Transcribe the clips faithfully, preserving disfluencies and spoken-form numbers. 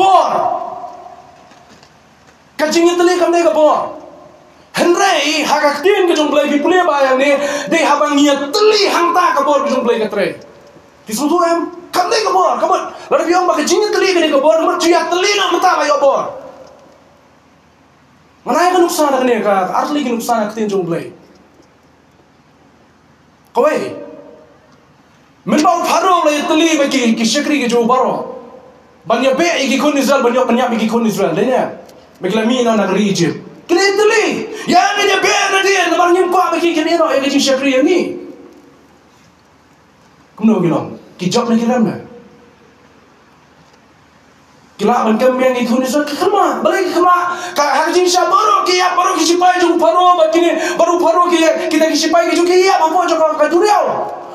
bor. Ka jingïatylli kam dei ka bor. Hynrei ha ka ktien ka jong U Blei phi pule ba ïa ngi, dei haba ngi ïatylli hangta ka bor ka jong U Blei ka trei. Phi sngewthuh em? Kam dei ka bor, ka bor. Lada phi ong ba ka jingïatylli ka dei ka bor, ka bor, to ïatylli noh mynta ba ïoh bor. Nga ai ka nuksa na kane ka, ka artylli ka nuksa na ka ktien jong U Blei. Kawei. Mynba u Pharaoh u la ïatylli bad ki, ki shakri ki jong u Pharaoh ban ïabeh ïa ki khun Israel, ban ïoh pynïap ïa ki khun Israel. Dei ne? Ba ki la mih noh na ka ri Egypt. Ki la ïatylli. Ïa ngi ïabeh nadien namar ngim kwah ba ki kin ïehnoh ïa ka jingshakri ïa ngi. Kumno ki long? Ki jop ne ki rem ne? Ki lah ban kem biang ïa ki khun Israel, ki kynmaw. Balei ki kynmaw? Ka, ha ka jingshah baroh ki ïap, baroh ki shipai jong u Pharaoh bad kine, baroh Pharaoh ki, kita ki shipai ki jong ki ïap hapoh jong ka, ka duriaw.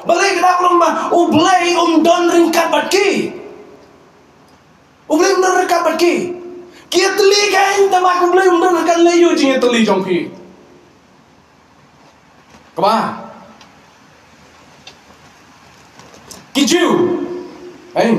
Balei? Ka dei ka long ba U Blei um don ryngkat bad ki. U Blei um don ryngkat bad ki. Ki ïatylli kein, tangba U Blei um don ryngkat lei ïa u jingïatylli jong ki. Kaba ki Jiw, ei,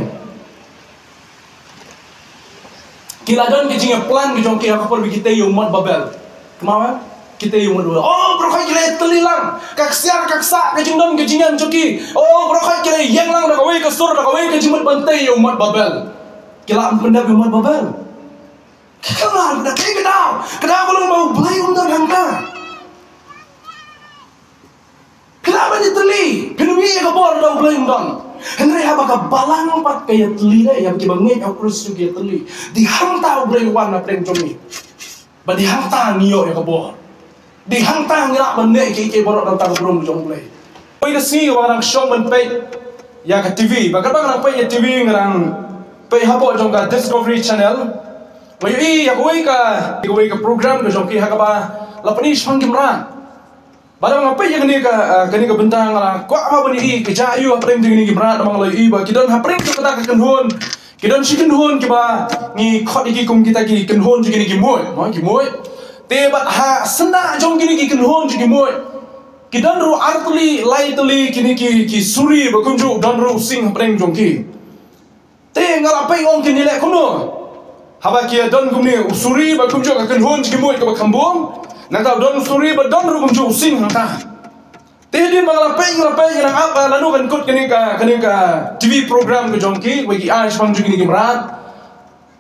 ki la don ki jingïaplan ki jong ki ha ka por ba ki tei ïa u mot Babel. Kynmaw em? Ki tei ïa u mot Babel. Oh, baroh khoit ki la ïatylli lang. Ka ksiar ka ksah, ka jingdon ka jingem jong ki. Oh, baroh khoit ki la ïeng lang da kawei ka sur, da kawei ka jingmut ban tei ïa u mot Babel. Ki la pyndep ïa u mot Babel. Ka kynmaw, da kaei ka daw? Ka daw ka long ba U Blei um don hangta. Phi lah ban ïatylli, phin ïohi ïa ka bor lada U Blei um don. Hynrei haba ka balang pat ka ïatylli, lei haba kiba ngeit ha u Khrist ki ïatylli, dei hangta U Blei u wan na pdeng jong ngi. Bad dei hangta ngi ïoh ïa ka bor. Dei hangta ngi lah ban leh kiei kiei baroh na ka bynta ka burom jong U Blei. Kawei ka sngi kaba nga dang shong ban peit ïa ka T V, bad katba nga dang peit ïa T V nga dang peit hapoh jong ka Discovery Channel. Nga ïohi ïa kawei ka, kawei ka program ka jong ki ha kaba la pyni shaphang ki mrad. Bad haba nga peit ïa kane ka, ah, kane ka bynta nga la kwah ban ïohi ka jia aiu hapdeng jong kine ki mrad, namar nga la ïohi ba ki don hapdeng jong kata ka kynhun. Ki don shi kynhun kiba ngi khot ïa ki kum kita ki kynhun jong kine ki muid, mo, ki muid. Te bad ha syndah jong kine ki kynhun jong ki muid, ki don ruh ar tylli, lai tylli kine ki, ki suri, ba kumjuh don ruh u sing hapdeng jong ki. Te nga la peit, ong, kin ïaleh kumno? Haba ki don kumne u suri bad kumjuh ka kynhun jong ki muid kaba kham bun. Nangta don u suri bad don ruh kumjuh u sing hangta. Te hadien ba nga la peit, nga la peit, nga la ap ba lano kan kut kane ka, kane ka T V program ka jong ki, wei ki ai shaphang jong kine ki mrad.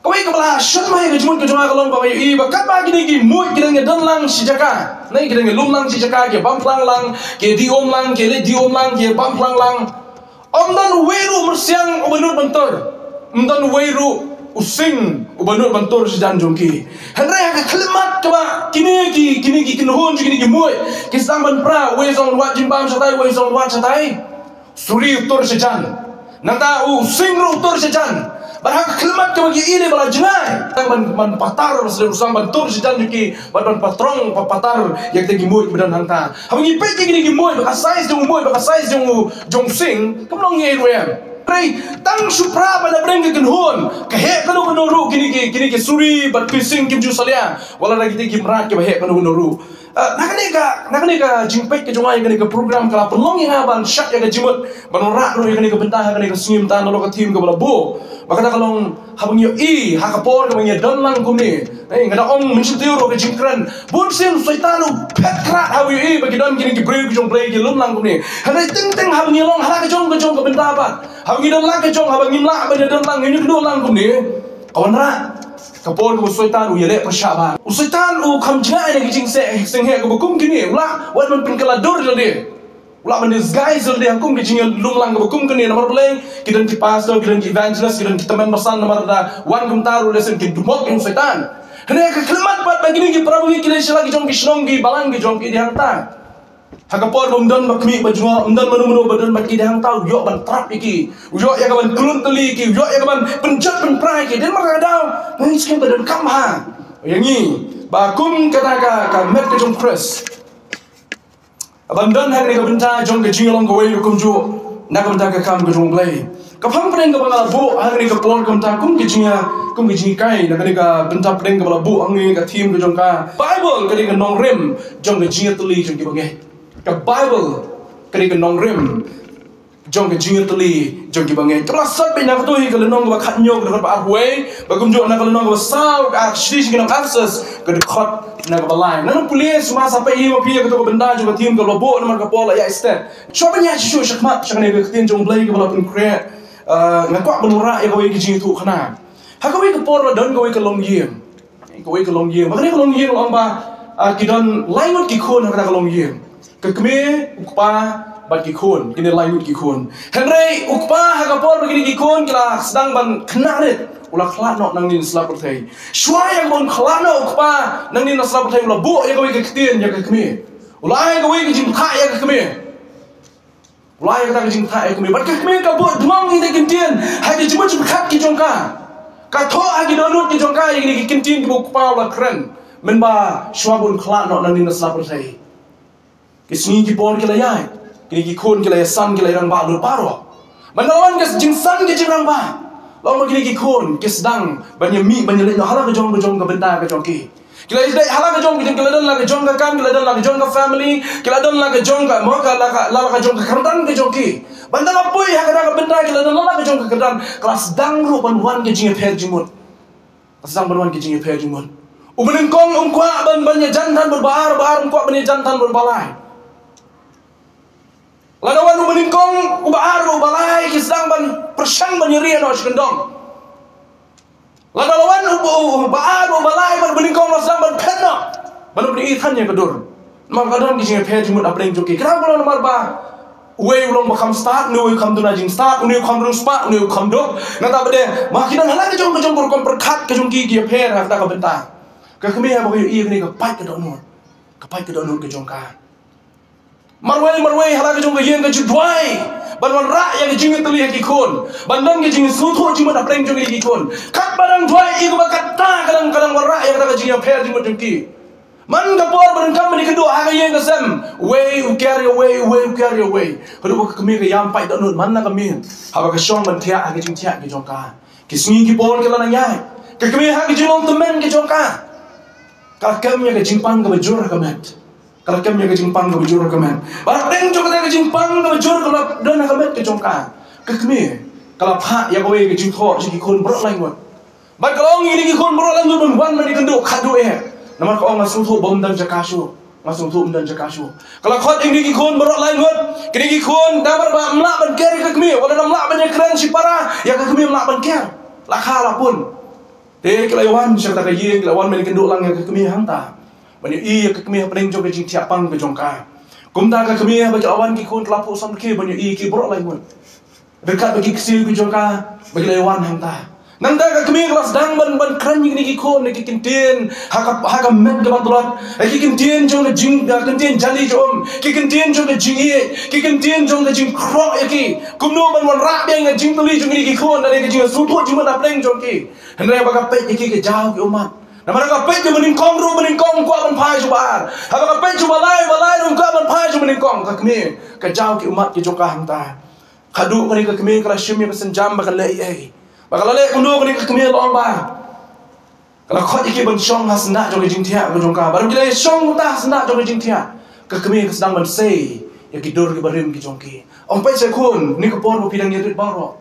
Kawei kaba la shon mai ka jingmut ka jong nga ka long ba nga ïohi ba katba kine ki muid ki dang ïadon lang shi jaka. Ne ki dang ïalum lang shi jaka, ki bam phlang lang, ki dih um lang, ki leit dih um lang, ki bam phlang lang. Ym don uwei ruh u myrsiang uba nud ban tur. Ym don uwei ruh u sing uba nud ban tur shajan jong ki. Hynrei ha ka khyllipmat kaba kine ki, kine ki kynhun jong kine ki muid ki sdang ban pra, uwei u sdang ban wad jingbam shatai, uwei u sdang ban wad shatai. Suri u tur shajan. Nangta u sing ruh u tur shajan. Bad ha ka khyllipmat kaba ki ïohi ba la jngai, u sdang ban, ban patar, u sdang ban tur shajan jong ki. Bad ban patrong, pa-, patar ïa kita ki muid ba don hangta. Haba ngi peit ïa kine ki muid, ba ka size jong u muid, ba ka size jong u, jong u sing, kam long ei ruh em. Hynrei tang shu pra bad na pdeng ka kynhun, ka heh kano kano ruh kine ki, kine ki suri bad ki sing kim ju salia wat la da kita ki mrad kiba heh kano kano ruh. Ah, na kane ka, na kane ka jingpeit ka jong nga ïa kane ka program ka la pynlong ïa nga ban shad ïa ka jingmut ban wanrah ruh ïa kane ka bynta ha kane ka sngi mynta nalor ka theme kaba la buh. Ba kata ka long, haba ngi ïohi ha ka por kaba ngi ïadon lang kumne. Eh, nga da ong mynshwa ruh ka jingkren. Bun sien u Soitan u phet khrat haba u ïohi ba ki don kine ki briew ki jong U Blei ki lum lang kumne. Hynrei teng teng haba ngi long ha la ka jong ka jong ka bynta pat, haba ngi don la ka jong, haba ngim lah ban ïadon lang, ngim ïakynduh lang kumne, ka wanrah ka por kaba u Soitan u ïaleh pyrshah bha. U Soitan u kham jngai na ki jingseng, seng heh kaba kum kine, u lah wat ban pynkylla dur ïa lade. U lah ban disguise ïa lade ha kum ka jingïalum lang kaba kum kane, namar balei? Ki don ki pastor, ki don ki evangelist, ki don ki tymmen basan, namar lada wan kumta ruh lehse kin duh mok ïa u Soitan. Hynrei ha ka khyllipmat pat ba kine ki para bangeit ki leit sha la ki jong ki shnong, ki balang ki jong ki dei hangta. Ha ka por ba ym don ba khmih ba jngoh, ym don mano mano ba don bad ki, dei hangta u ïoh ban trap ïa ki, u ïoh ïa ka ban khlun tylli ïa ki, u ïoh ïa ka ban pynjot pynpra ïa ki. Dei namar kata ka daw ngi sngewbha donkam ha ïa ngi ba kum kata ka, ka met ka jong u Khrist, ban don ha kane ka bynta jong ka jingïalong kawei ruh kumjuh na ka bynta ka kam ka jong U Blei. Ka phang pdeng kaba nga la buh ha kane ka por ka bynta kum ka jingïa, kum ka jinghikai na kane ka bynta pdeng kaba la buh ha kane ka theme ka jong ka Baibl ka dei ka nongrim jong ka jingïatylli jong ki bangeit. Ka Baibl ka dei ka nongrim. jong ka jingïatylli jong kiba ngeit. Kaba la sot beit na kata hi ka lynnong kaba khatñiew, ka dkhot ba arphew wei, bad kumjuh na ka lynnong kaba saw, ka ar, shithi sha ki nong Ephesus, ka dkhot na kaba lai. Ngan ym pule shuh, ma sa peit hi ma phi ïa kata ka bynta jong ka theme kaba la buh namar ka por la ïaid stet. Shuwa ban ïaid shuh shuh shakhmat sha kane ka ktien jong U Blei kaba la pynkhreh, ah, nga kwah ban wanrah ïa kawei ka jingïathuhkhana. Ha kawei ka por la don kawei ka longïing. Kawei ka longïing. Bad kane ka longïing la ong ba, ah, ki don lai ngut ki khun ha kata ka longïing. Ka kmie, u kpa, bad ki khun. Kine lai ngut ki khun. Hynrei u kpa ha ka por ba kine ki khun ki la sdang ban khynnah rit, u la khlad noh nangne na sla pyrthei. Shuwa ïa ban khlad noh u kpa nangne na sla pyrthei, u la buh ïa kawei ka ktien ïa ka kmie. U la ai kawei ka jingthoh ïa ka kmie. U la ai kata ka jingthoh ïa ka kmie. Bad ka kmie ka buh dngong ïa ka ktien ha ki jingmut jingpyrkhat ki jong ka. Ka thoh ha ki dohnud ki jong ka ïa kine ki ktien kiba u kpa u la kren. Mynba shuwa ban khlad noh nangne na sla pyrthei. Ki sngi ki por ki la ïaid. Kine ki khun ki la ïasan, ki la ïarangbah lut baroh. Bad la wan ka jingsan ka jingrangbah, la ong ba kine ki khun ki sdang ban ïamih ban ïaleit noh ha la ka jong ka jong ka bynta ka jong ki. Ki la ïaleit ha la ka jong ka jong, ki la don la ka jong ka kam, ki la don la ka jong ka family, ki la don la ka jong ka, mo, ka la ka, la, la ka jong ka kyrdan ka jong ki. Bad la poi ha kata ka bynta ki la don la, la ka jong ka kyrdan, ka la sdang ruh ban wan ka jingïapher jingmut. Ka sdang ban wan ka jingïapher jingmut. U banyngkong um kwah ban, ban ïajan than bad uba ar, uba ar um kwah ban ïajan than bad uba lai. Lada wan u banyngkong, uba ar, uba lai ki sdang ban pyrshang ban ïarieh noh sha kyndong. Lada la wan u, u, uba ar, uba lai bad u banyngkong la sdang ban phet noh, ban ym ïohi than ïa ka dur. Namar ka don ka jingïapher jingmut hapdeng jong ki. Kynmaw, namar ba uwei u long ba kham stad, une uwei u kham duna jingstad, une u kham riewspah, une u kham duk. Nangta ba dei ma ki don ha la ka jong ka jong ka rukom pyrkhat ka jong ki, ki ïapher ha kata ka bynta. Ka kmie haba ka ïohi kane ka pait ka dohnud. Ka pait ka dohnud ka jong ka. Marwei marwei ha la ka jong ka ïing ka ju duwai ban wanrah ïa ka jingïatylli ha ki khun, ban don ka jingsngewthuh jingmut hapdeng jong ki khun. Katba dang duwai, ïa kaba kata ka dang, ka dang wanrah ïa kata ka jingïapher jingmut jong ki. Man ka por ba donkam ban ïakynduh ha ka ïing ka sem, uwei u kiar ïa uwei, uwei u kiar ïa uwei. Haduh ba ka kmie ka ïam pait dohnud man la ka miet, haba ka shong ban thiah ha ka jingthiah ka jong ka. Ki sngi ki por ki la nang ïaid, ka kmie ha ka jinglong tymmen ka jong ka, ka la kem ïa ka jingpang kaba jur ha ka met. Ka la kem ïa ka jingpang kaba jur ha ka met. Bad hapdeng jong kata ka jingpang kaba jur ka la don ha ka met ka jong ka, ka kmie ka la phah ïa kawei ka jingthoh sha ki khun baroh lai ngut. Bad ka la ong ïa kine ki khun baroh lai ngut ban wan ban ïakynduh khatduh eh. Namar ka ong, nga sngewthuh ba ym don jaka shuh. Nga sngewthuh ym don jaka shuh. Ka la khot ïa kine ki khun baroh lai ngut. Kine ki khun, namar ba ym lah ban ker ïa ka kmie, wat la ym lah ban ïakren shipara, ïa ka kmie ym lah ban ker. La kha la pun. Te ki la ïawan sha kata ka ïing, ki la wan ban ïakynduh lang ïa ka kmie hangta, ban ïohi ïa ka kmie hapdeng jong ka jingthiah pang ka jong ka. Kumta ka kmie, haba ki la wan ki khun, ki la phuh samrkhie ban ïohi ïa ki baroh lai ngut. Ryngkat bad ki ksiew ki jong ka, ba ki la ïawan hangta. Nangta ka kmie ka la sdang ban, ban kren ïa kine ki khun ïa ki kyntien ha ka, ha ka met kaba tlot, ïa ki kyntien jong ka jing, ka kyntien jali jong um, ki kyntien jong ka jingïeit, ki kyntien jong ka jingkhroh ïa ki. Kumno ban wanrah biang ïa ka jingtylli jong kine ki khun, lane ka jingsngewthuh jingmut hapdeng jong ki. Hynrei haba ka peit ïa ki ka jaw ki ummat. Namar haba ka peit ïa u banyngkong ruh, u banyngkong um kwah ban phai sha u ba ar. Haba ka peit sha u ba lai, u ba lai ruh um kwah ban phai sha u banyngkong. Ka kmie ka jaw ki ummat ki jong ka hangta. Khatduh kane ka kmie ka la shim ïa ka sienjam ba kan leh ei ei. Ba ka la leh kumno kane ka kmie, la ong ba ka la khot ïa ki ban shong ha syndah jong ka jingthiah ka jong ka. Ba ki la shong kumta ha syndah jong ka jingthiah, ka kmie ka sdang ban sei ïa ki dur kiba rim ki jong ki. Ong, peit sha khun, kane ka por ba phi dang ïarit baroh.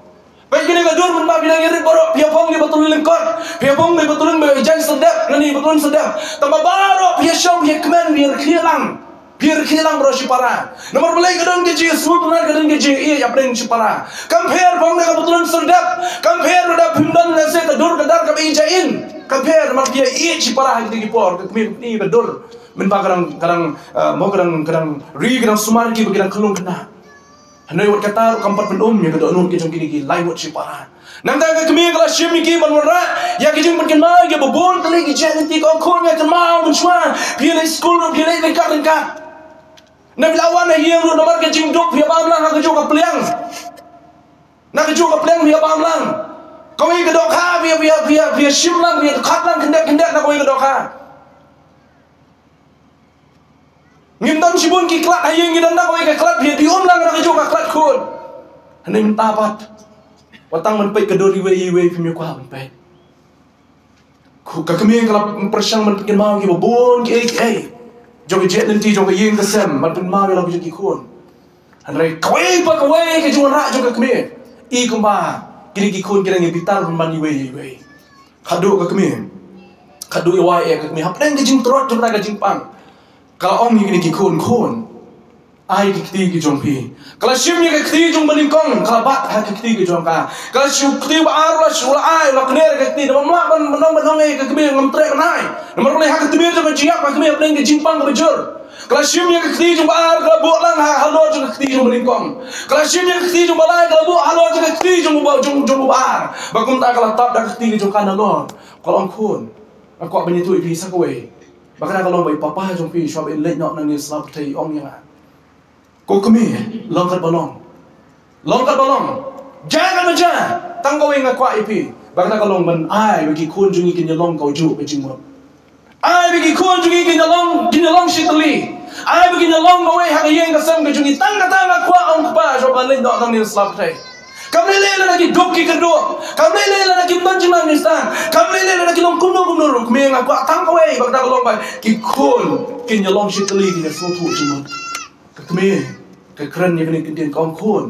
Peit kane ka dur mynba phi dang ïarit baroh, phi ïa phong ïa ba tylli lyngkot, phi ïa phong ïa ba tylli, ba ïa jaiñ syrdet, lane ba tylli syrdet. Tangba baroh phi ïa shong, phi ïa kmen, phi ïa rkhie lang. Phi ïa rkhie lang baroh shipara. Namar balei? Ka don ka jingsngewtynnad, ka don ka jingïeit hapdeng shipara. Kam pher phong da ka ba tylli syrdet, kam pher da phim don lehse ka dur ka dar kaba ïeit jaiñ. Kam pher namar phi ïa ïeit shipara ha kine ki por, ka kmie ka pyni ka dur. Mynba ka dang, ka dang, eh, mo ka dang, ka dang ri, ka dang sumar ki ba ki dang khyllung khynnah. Hynrei wat kata ruh kam pat pynum ïa ka dohnud ka jong kine ki lai ngut shipara. Nangta ka kmie ka la shim ïa ki ban wanrah ïa ki jingpynkynmaw ïa ki ba bun tylli ki jait lynti, ka ong, khun, ïa kynmaw mynshuwa phi ïa leit skul ruh phi ïa leit ryngkat ryngkat. Na phi la wan ha ïing ruh namar ka jingduk phi ïa bam lang ha kajuh ka pliang. Na kajuh ka pliang phi ïa bam lang. Kawei ka dohkha phi ïa, phi ïa, phi ïa, phi ïa shim lang, phi ïa khat lang khyndiat khyndiat na kawei ka dohkha. Ngim don shibun ki klat ha ïing, ngi don da kawei ka klat, phi ïa dih um lang da kajuh ka klat khun. Hynrei mynta pat, wat tang ban peit ka dur iwei iwei, phim ïa kwah ban peit. Khu-, ka kmie ka la pyrshang ban pynkynmaw ïa ki ba bun kiei kiei jong ka jait lynti jong ka ïing ka sem, ban pynmaw ïa la ki jong ki khun. Hynrei kawei pa kawei ka jingwanrah jong ka kmie, i kumba kine ki khun ki dang ïa bitar ban man iwei ïa iwei. Khadduh ka kmie, khadduh i wai ïa ka kmie hapdeng ka jingtrot jong ka jingpang. Ka la ong ïa kine ki khun, khun, ai ki kti ki jong phi. Ka la shim ïa ka kti jong banyngkong, ka la bat ha ka kti ki jong ka. Ka la shu kti ba ar, la shu la ai, la kner ka kti. Namar ba ban ban ban ong ïa ka kmie ngam treh ban ai. Namar ba ha ka kti jong ka jingïap ka kmie hapdeng ka jingpang kaba jur. Ka la shim ïa ka kti jong ba ar, ka la buh lang ha halor jong ka kti jong banyngkong. Ka la shim ïa ka kti jong ba lai, ka la buh halor jong ka kti jong ba jong jong ba ar. Ba kumta ka la tap da ka kti jong ka nalor. Ka la ong khun, nga kwah ban ïathuh ïa phi sa kawei. Ba kata ka long ba i papa jong phi shuwa ba in leit noh nangne sla pyrthei i ong ïa nga. Ko kmie, long kat ba long. Long kat ba long. Ja kat ba ja. Tang kawei nga kwah ïa phi. Ba kata ka long ban ai ba ki khun jong ngi kin ïa long kajuh ka jingmut. Ai ba ki khun jong ngi kin ïa long, kin ïa long shi tylli. Ai ba kin ïa long kawei ha ka ïing ka sem ka jong ngi. Tang kata nga kwah ong kpa shuwa ba leit noh nangne sla pyrthei. Kam lei lei lada ki duk ki kyrduh. Kam lei lei lada kim don jingnang jingstad. Kam lei lei lada ki long kumno kumno ruh. Kmie nga kwah tang kawei ba kata ka long ba ki khun kin ïa long shi tylli kin ïa sngewthuh jingmut. Ka kmie ka kren ïa kane ka ktien ka ong khun.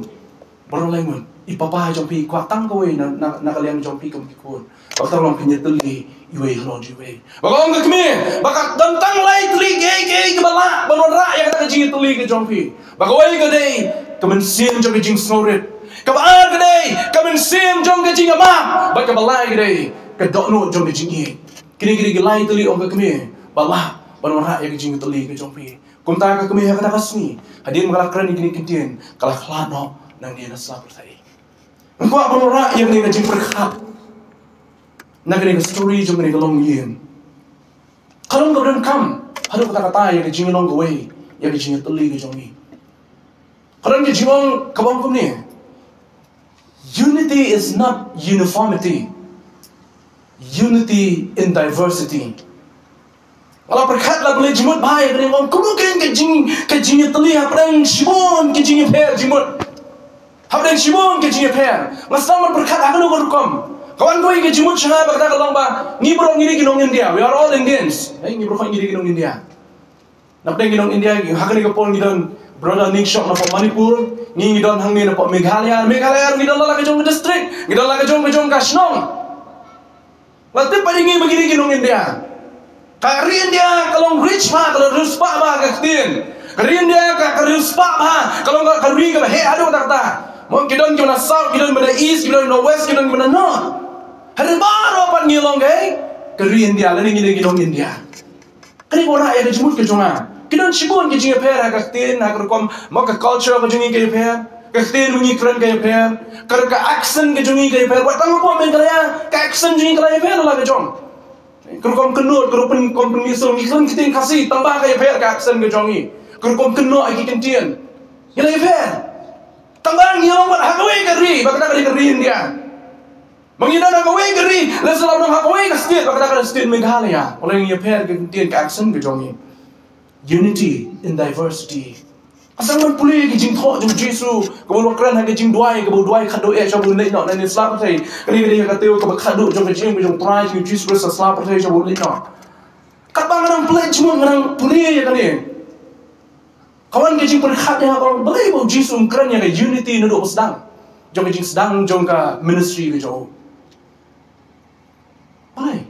Baroh lai ngut. I papa jong phi kwah tang kawei na na na ka liang jong phi kum ki khun. Ba kata ka long kin ïa tylli iwei halor iwei. Ba ka ong ka kmie, ba ka don tang lai tylli kiei kiei kiba lah ban wanrah ïa kata ka jingïatylli ka jong phi. Ba kawei ka dei ka mynsiem jong ka jingsngewrit. Kaba ar ka dei ka mynsiem jong ka jingïamap. Bad kaba lai ka dei ka dohnud jong ka jingïeit. Kine ki dei ki lai tylli, ong ka kmie, ba lah ban wanrah ïa ka jingïatylli ka jong phi. Kumta ka kmie ha kata ka sngi, hadien ba ka la kren ïa kine ki ktien, ka la khlad noh nangne na sla pyrthei. Nga kwah ban wanrah ïa kane ka jingpyrkhat na kane ka story jong kane ka longïing. Ka long kaba donkam haduh katta katta ïa ka jinglong kawei, ïa ka jingïatylli ka jong ngi. Ka don ka jingong kaba ong kumne: Unity is not uniformity. Unity in diversity. Nga la pyrkhat, la pynleit jingmut bha ïa kane, nga ong kumno kein ka jing, ka jingïatylli hapdeng shibun ka jingïapher jingmut. Hapdeng shibun ka jingïapher. Nga sdang ban pyrkhat ha kano ka rukom. Ka wan kawei ka jingmut sha nga ba kata ka long ba ngi baroh ngi dei ki nong India. We are all Indians. Hei, ngi baroh ngi dei ki nong India. Napdeng ki nong India, ha kane ka por ngi don Brother Ningshok napoh Manipur, ngi ngi don hangne napoh Meghalaya, Meghalaya ngi don la ka jong ka district, ngi don la ka jong ka jong ka shnong. La tip pat ïa ngi ba ngi dei ki nong India. Ka ri India ka long rich bha, ka long riewspah bha ka ktien. Ka ri India ka, ka riewspah bha, ka long ka, ka ri kaba heh haduh katta katta. Mo, ki don kiba na south, ki don kiba na east, ki don kiba na west, ki don kiba na north. Hynrei baroh pat ngi long kaei? Ka ri India, lane ngi dei ki nong India. Kane ka wanrah ïa ka jingmut ka jong nga. Ki don shibun ki jingïapher ha ka ktien, ha ka rukom, mo, ka culture ka jong ngi ka ïapher, ka ktien ba ngi kren ka ïapher, ka, ka accent ka jong ngi ka ïapher. Wat tang hapoh Meghalaya ka accent jong ngi ka la ïapher la ka jong. Ka rukom kynnoh, ka rukom pyn, rukom pynmynsiem, ngi kren ktien Khasi, tang ba ka ïapher ka accent ka jong ngi. Ka rukom kynnoh ïa ki ktien, ngi la ïapher. Tang ba ngi long wat ha kawei ka ri, ba kata ka ri, ka ri India. Ma ngi don ha kawei ka ri, lehse la don ha kawei ka state, ba kata ka state Meghalaya. Ong ngi ïapher ka ktien, ka accent ka jong ngi. Unity in diversity. Ka sdang ban pule ki jingthoh jong Jisu, kaba u la kren ha ka jingduwai, kaba u duwai khadduh eh sha ba un leit noh nangne sla pyrthei. Kane ka dei ka taïew kaba khadduh jong ka jingim ka jong u Trai jong ngi Jisu Khrist sla pyrthei sha ba un leit noh. Katba nga dang pule jingmut, nga dang pule ïa kane, ka wan ka jingpyrkhat ïa nga, balei ba u Jisu um kren ïa ka unity naduh ba sdang jong ka jingsdang jong ka ministry ka jong u? Balei?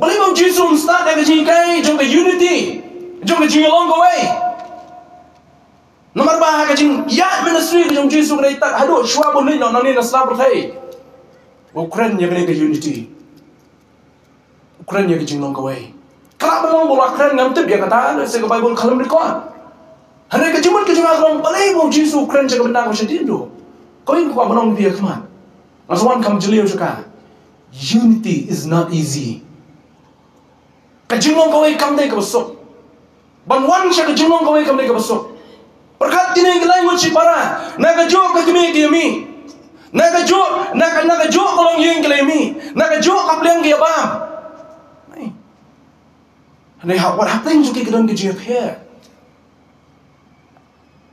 Balei ba u Jisu um stad ïa ka jinghikai jong ka unity, jong ka jinglong kawei? Namar ba ha ka jingïaid ministry ka jong u Jisu ka dei tad haduh shuwa ba un leit noh nangne na sla pyrthei, u kren ïa kane ka unity. U kren ïa ka jinglong kawei. Ka lah ban long ba u la kren, ngam tip ïa kata, lehse ka Baibl kam record. Hynrei ka jingmut ka jong nga ka long, balei ba u Jisu u kren sha ka bynta kaba shadien duh? Kawei nga kwah ban ong ïa phi ha khmat. Nga sa wan kham jylliew sha ka. Unity is not easy. Ka jinglong kawei kam dei kaba suk. Ban wan sha ka jinglong kawei kam dei kaba suk. Pyrkhat kine ki lai ngut shipara, na kajuh ka kmie ki ïa mih, na kajuh, na ka, na kajuh ka longïing ki la ïa mih, na kajuh ka pliang ki ïa bam. Hei. Hynrei ha, wat hapdeng jong ki ka don ka jingïapher.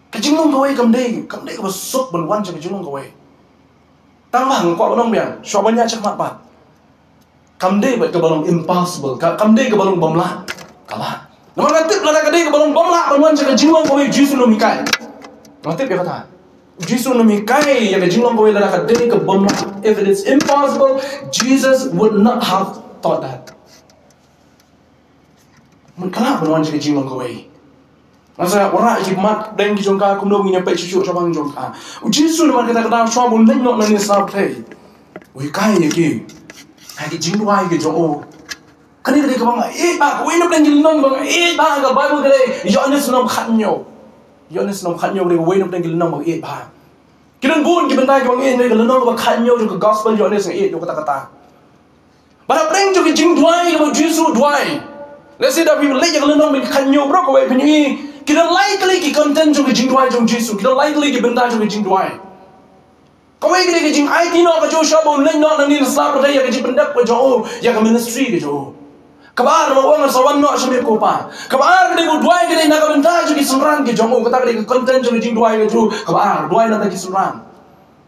Ka jinglong kawei kam dei, kam dei kaba suk ban wan sha ka jinglong kawei. Tang ba nga kwah ban ong biang, shuwa ban ïaid shakhmat pat, kam dei bad kaba long impossible, ka, kam dei kaba long bym lah. Ka lah. Namar nga tip lada ka dei kaba long bym lah ban wan sha ka jinglong kawei, u Jisu um hikai. Nga tip ïa kata. U Jisu um hikai ïa ka jinglong kawei lada ka dei ka bym lah. If it is impossible, Jesus would not have taught that. Mut ka lah ban wan sha ka jinglong kawei. Nga sa wanrah ki mat dang ki jong ka kumno ngin ïa peit shuh shuh shaphang jong ka. U Jisu namar kata ka daw shuwa ba un leit noh nangne sha pyrthei, u hikai ïa ki ha ki jingduwai ki jong u. Kane ka dei kaba nga ïeit ba kawei na pdeng ki lynnong ba nga ïeit ba ha ka Baibl ka dei Ïoannis lynnong khathynñiew. Ïoannis lynnong khathynñiew ka dei kawei na pdeng ki lynnong ba nga ïeit ba. Ki don bun ki bynta kiba nga ïeit, ka lynnong kaba khathynñiew jong ka Gospel Ïoannis nga ïeit ïa kata kata. Bad hapdeng jong ki jingduwai kaba u Jisu u duwai, lehse da phi leit ïa ka lynnong ba khathynñiew baroh kawei phin ïohi ki don lai tylli ki content jong ki jingduwai jong u Jisu, ki don lai tylli ki bynta jong ki jingduwai. Kawei ka dei ka jingaiti noh ka jong u shuwa ba un leit noh nangne na sla pyrthei ïa ka jingpyndep ka jong u, ïa ka ministry ka jong u. Kaba ar, ba u ong sa wan noh sha miet ko Pa. Kaba ar ka dei ba u duwai ka dei na ka bynta jong ki synran ki jong u, kata ka dei ka content jong ka jingduwai ka jong u. Kaba ar, duwai na ka bynta ki synran.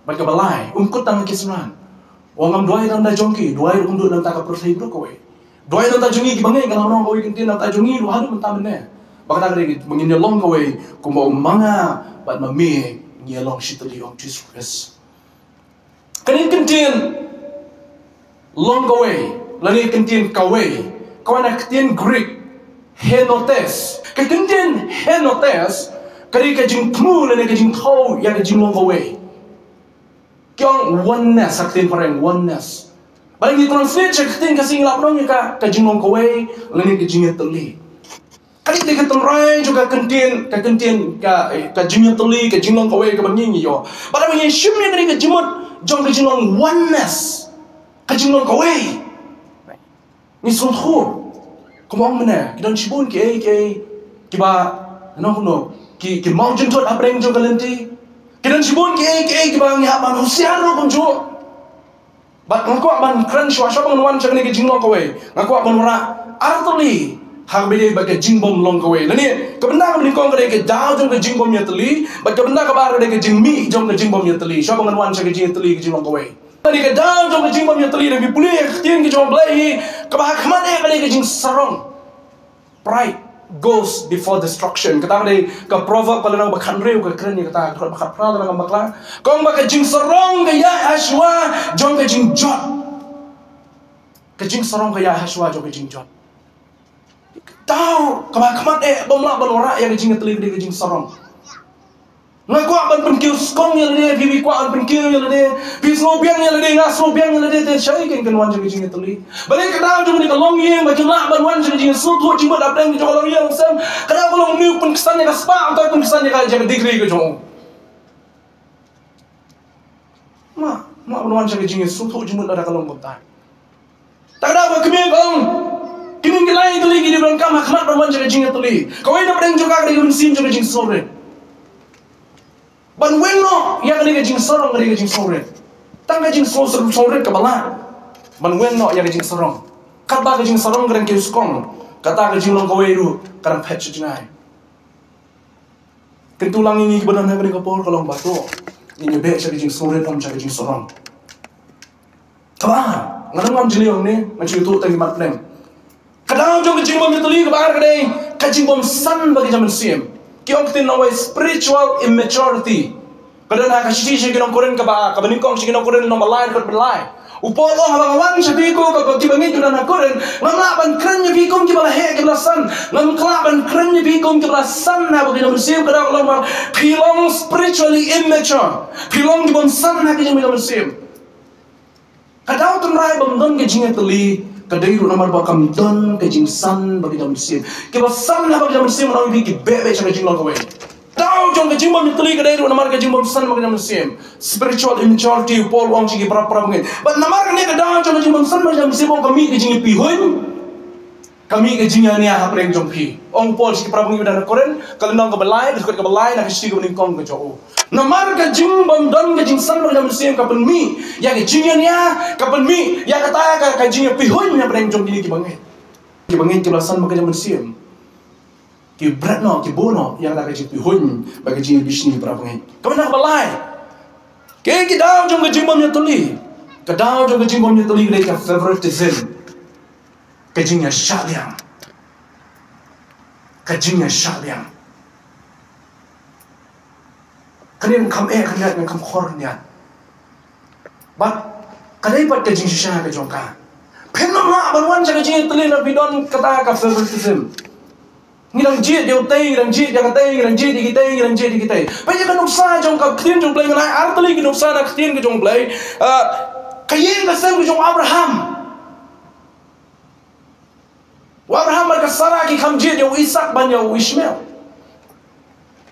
Bad kaba lai, um kut tang ha ki synran. U ong ngam duwai tang na ka bynta jong ki, duwai ruh kumjuh na ka bynta ka pyrthei baroh kawei. Duwai na ka bynta jong ngi kiba ngeit, nga la ong kawei ka ktien, na ka bynta jong ngi ruh haduh mynta mynne. Ba kata ka dei ba ngin ïa long kawei kumba u ma nga bad ma me ngi ïa long shi tylli, ong Jisu Khrist. Kane ka ktien long kawei lane ka ktien kawei ka wan na ka ktien Greek henotes. Ka ktien henotes ka dei ka jingthmu lane ka jingthaw ïa ka jinglong kawei. Ki ong oneness ha ka ktien phareng, oneness. Ba ngi translate sha ka ktien Khasi ngi lah ban ong ïa ka, ka jinglong kawei lane ka jingïatylli. Ka dei ka tynrai jong ka ktien, ka ktien, ka, ka jingïatylli, ka jinglong kawei kaba ngi ngi ïoh. Bad haba ngi shim ïa kane ka jingmut jong ka jinglong oneness, ka jinglong kawei, ngi sngewthuh. Kumba ong mynne, ki don shibun kiei kiei kiba, nong kumno, ki, ki mawjynthut hapdeng jong ka lynti. Ki don shibun kiei kiei kiba ngi hap ban husiar ruh kumjuh. Bad nga kwah ban kren shuwa, shuwa ba ngan wan sha kane ka jinglong kawei, nga kwah ban wanrah ar tylli ha kaba ïadei bad ka jingbym long kawei. Lane ka bynta kaba nyngkong ka dei ka daw jong ka jingbym ïatylli, bad ka bynta kaba ar ka dei ka jingmih jong ka jingbym ïatylli. Shuwa ba ngan wan sha ka jingïatylli ka jinglong kawei. Kane ka daw jong ka jingbym ïatylli, lada phi pule ïa ka ktien ka jong U Blei hi, kaba ha khmat eh ka dei ka jingsarong. Pride goes before destruction. Kata ka dei ka Proverb ka lynnong ba khathynriew ka kren ïa kata, ka dkhot ba khatphra lada ngam bakla. Ka ong ba ka jingsarong ka ïaid ha shuwa jong ka jingjot. Ka jingsarong ka ïaid ha shuwa jong ka jingjot. Ka daw kaba ha khmat eh bym lah ban wanrah ïa ka jingïatylli ka dei ka jingsarong. Nga kwah ban pynkiew skong ïa lade, phi, phi kwah ban pynkiew ïa lade, phi sngewbiang ïa lade, nga sngewbiang ïa lade, te shaei kein kan wan sha ka jingïatylli? Balei ka daw jong kane ka longïing ba kin lah ban wan sha ka jingsngewthuh jingmut hapdeng jong ka longïing longsem, ka daw ka longïing pynksan ïa ka spah, uta pynksan ïa ka, ïa ka degree ka jong u. Ma, ma ban wan sha ka jingsngewthuh jingmut lada ka long kumta. Te ka daw ka kmie ka ong, kine ki lai tylli ki dei ban kam ha khmat ban wan sha ka jingïatylli. Kawei na pdeng jong ka ka dei ka mynsiem jong ka jingsngewrit. Ban weng noh ïa kane ka jingsarong ka dei ka jingsngewrit. Tang ka jingsngewrit kaba lah ban weng noh ïa ka jingsarong. Katba ka jingsarong ka dang kiew skong, kata ka jinglong kawei ruh ka dang phet sha jngai. Kyntu lang ïa ngi kiba don ha kane ka por ka long ba to ngin ïa beh sha ka jingsngewrit ym sha ka jingsarong. Kaba, nga dang wan jylliew hangne, ngan shu ïathuh tang ki mat pdeng. Ka daw jong ka jingbym ïatylli kaba ar ka dei ka jingbymsan bad ka jingmynsiem. Ki ong ktien nongwei spiritual immaturity. Ka don ha ka shithi sha ki nong Korinth kaba, kaba nyngkong sha ki nong Korinth lynnong ba lai, dkhot ba lai. U Paul u ong, haba nga wan sha phi ko, ko kiba ngeit kiba don ha Korinth, ngam lah ban kren ïa phi kum kiba la heh kiba la san. Ngam lah ban kren ïa phi kum kiba la san ha ka jingmynsiem, ka daw ka long ba phi long spiritually immature. Phi long kibym san ha ka jingmynsiem. Ka daw tynrai bym don ka jingïatylli ka dei ruh namar ba kam don ka jingsan bad ka jingmynsiem. Kiba san ha bad ka jingmynsiem, nang ïa phi ki beh beh sha ka jinglong kawei. Daw jong ka jingbym ïatylli ka dei ruh namar ka jingbymsan bad ka jingmynsiem. Spiritual immaturity, u Paul u ong sha ki para, para bangeit. Bad namar kane ka daw jong ka jingbymsan bad ka jingmynsiem, ong ka mih ka jingïapeihuiñ. Ka mih ka jingïania hapdeng jong phi. Ong u Paul sha ki para bangeit ba don ha Korinth, ka lynnong kaba lai, ka dkhot kaba lai, na ka shithi kaba nyngkong ka jong u. Namar ka jingbym don ka jingsan bad ka jingmynsiem ka pynmih ïa ka jingïania, ka pynmih ïa kata ka, ka jingïapeihuiñ hapdeng jong kine ki bangeit. Ki bangeit kiba la san bad ka jingmynsiem, ki bret noh, ki bun noh ïa kata ka jingpeihuiñ bad ka jingïabishni, para bangeit. Kaba nyngkong kaba lai. Kaei ka daw jong ka jingbym ïatylli? Ka daw jong ka jingbym ïatylli ka dei ka favoritism. Ka jingïashah liang. Ka jingïashah liang. Kane ngam kham eh khyndiat, ngam kham khor khyndiat. Bad ka dei pat ka jingshisha ka jong ka. Phin ym lah ban wan sha ka jingïatylli lada phi don kata ka favoritism. Ngi dang jied ïa utei, ngi dang jied ïa katei, ngi dang jied ïa kitei, ngi dang jied ïa kitei. Peit ïa ka nuksa jong ka ktien jong U Blei, ngan ai artylli ki nuksa na ka ktien ka jong U Blei. Ah, ka ïing ka sem ka jong u Abraham. U Abraham bad ka Sarah ki kham jied ïa u Isaak ban ïa u Ishmael.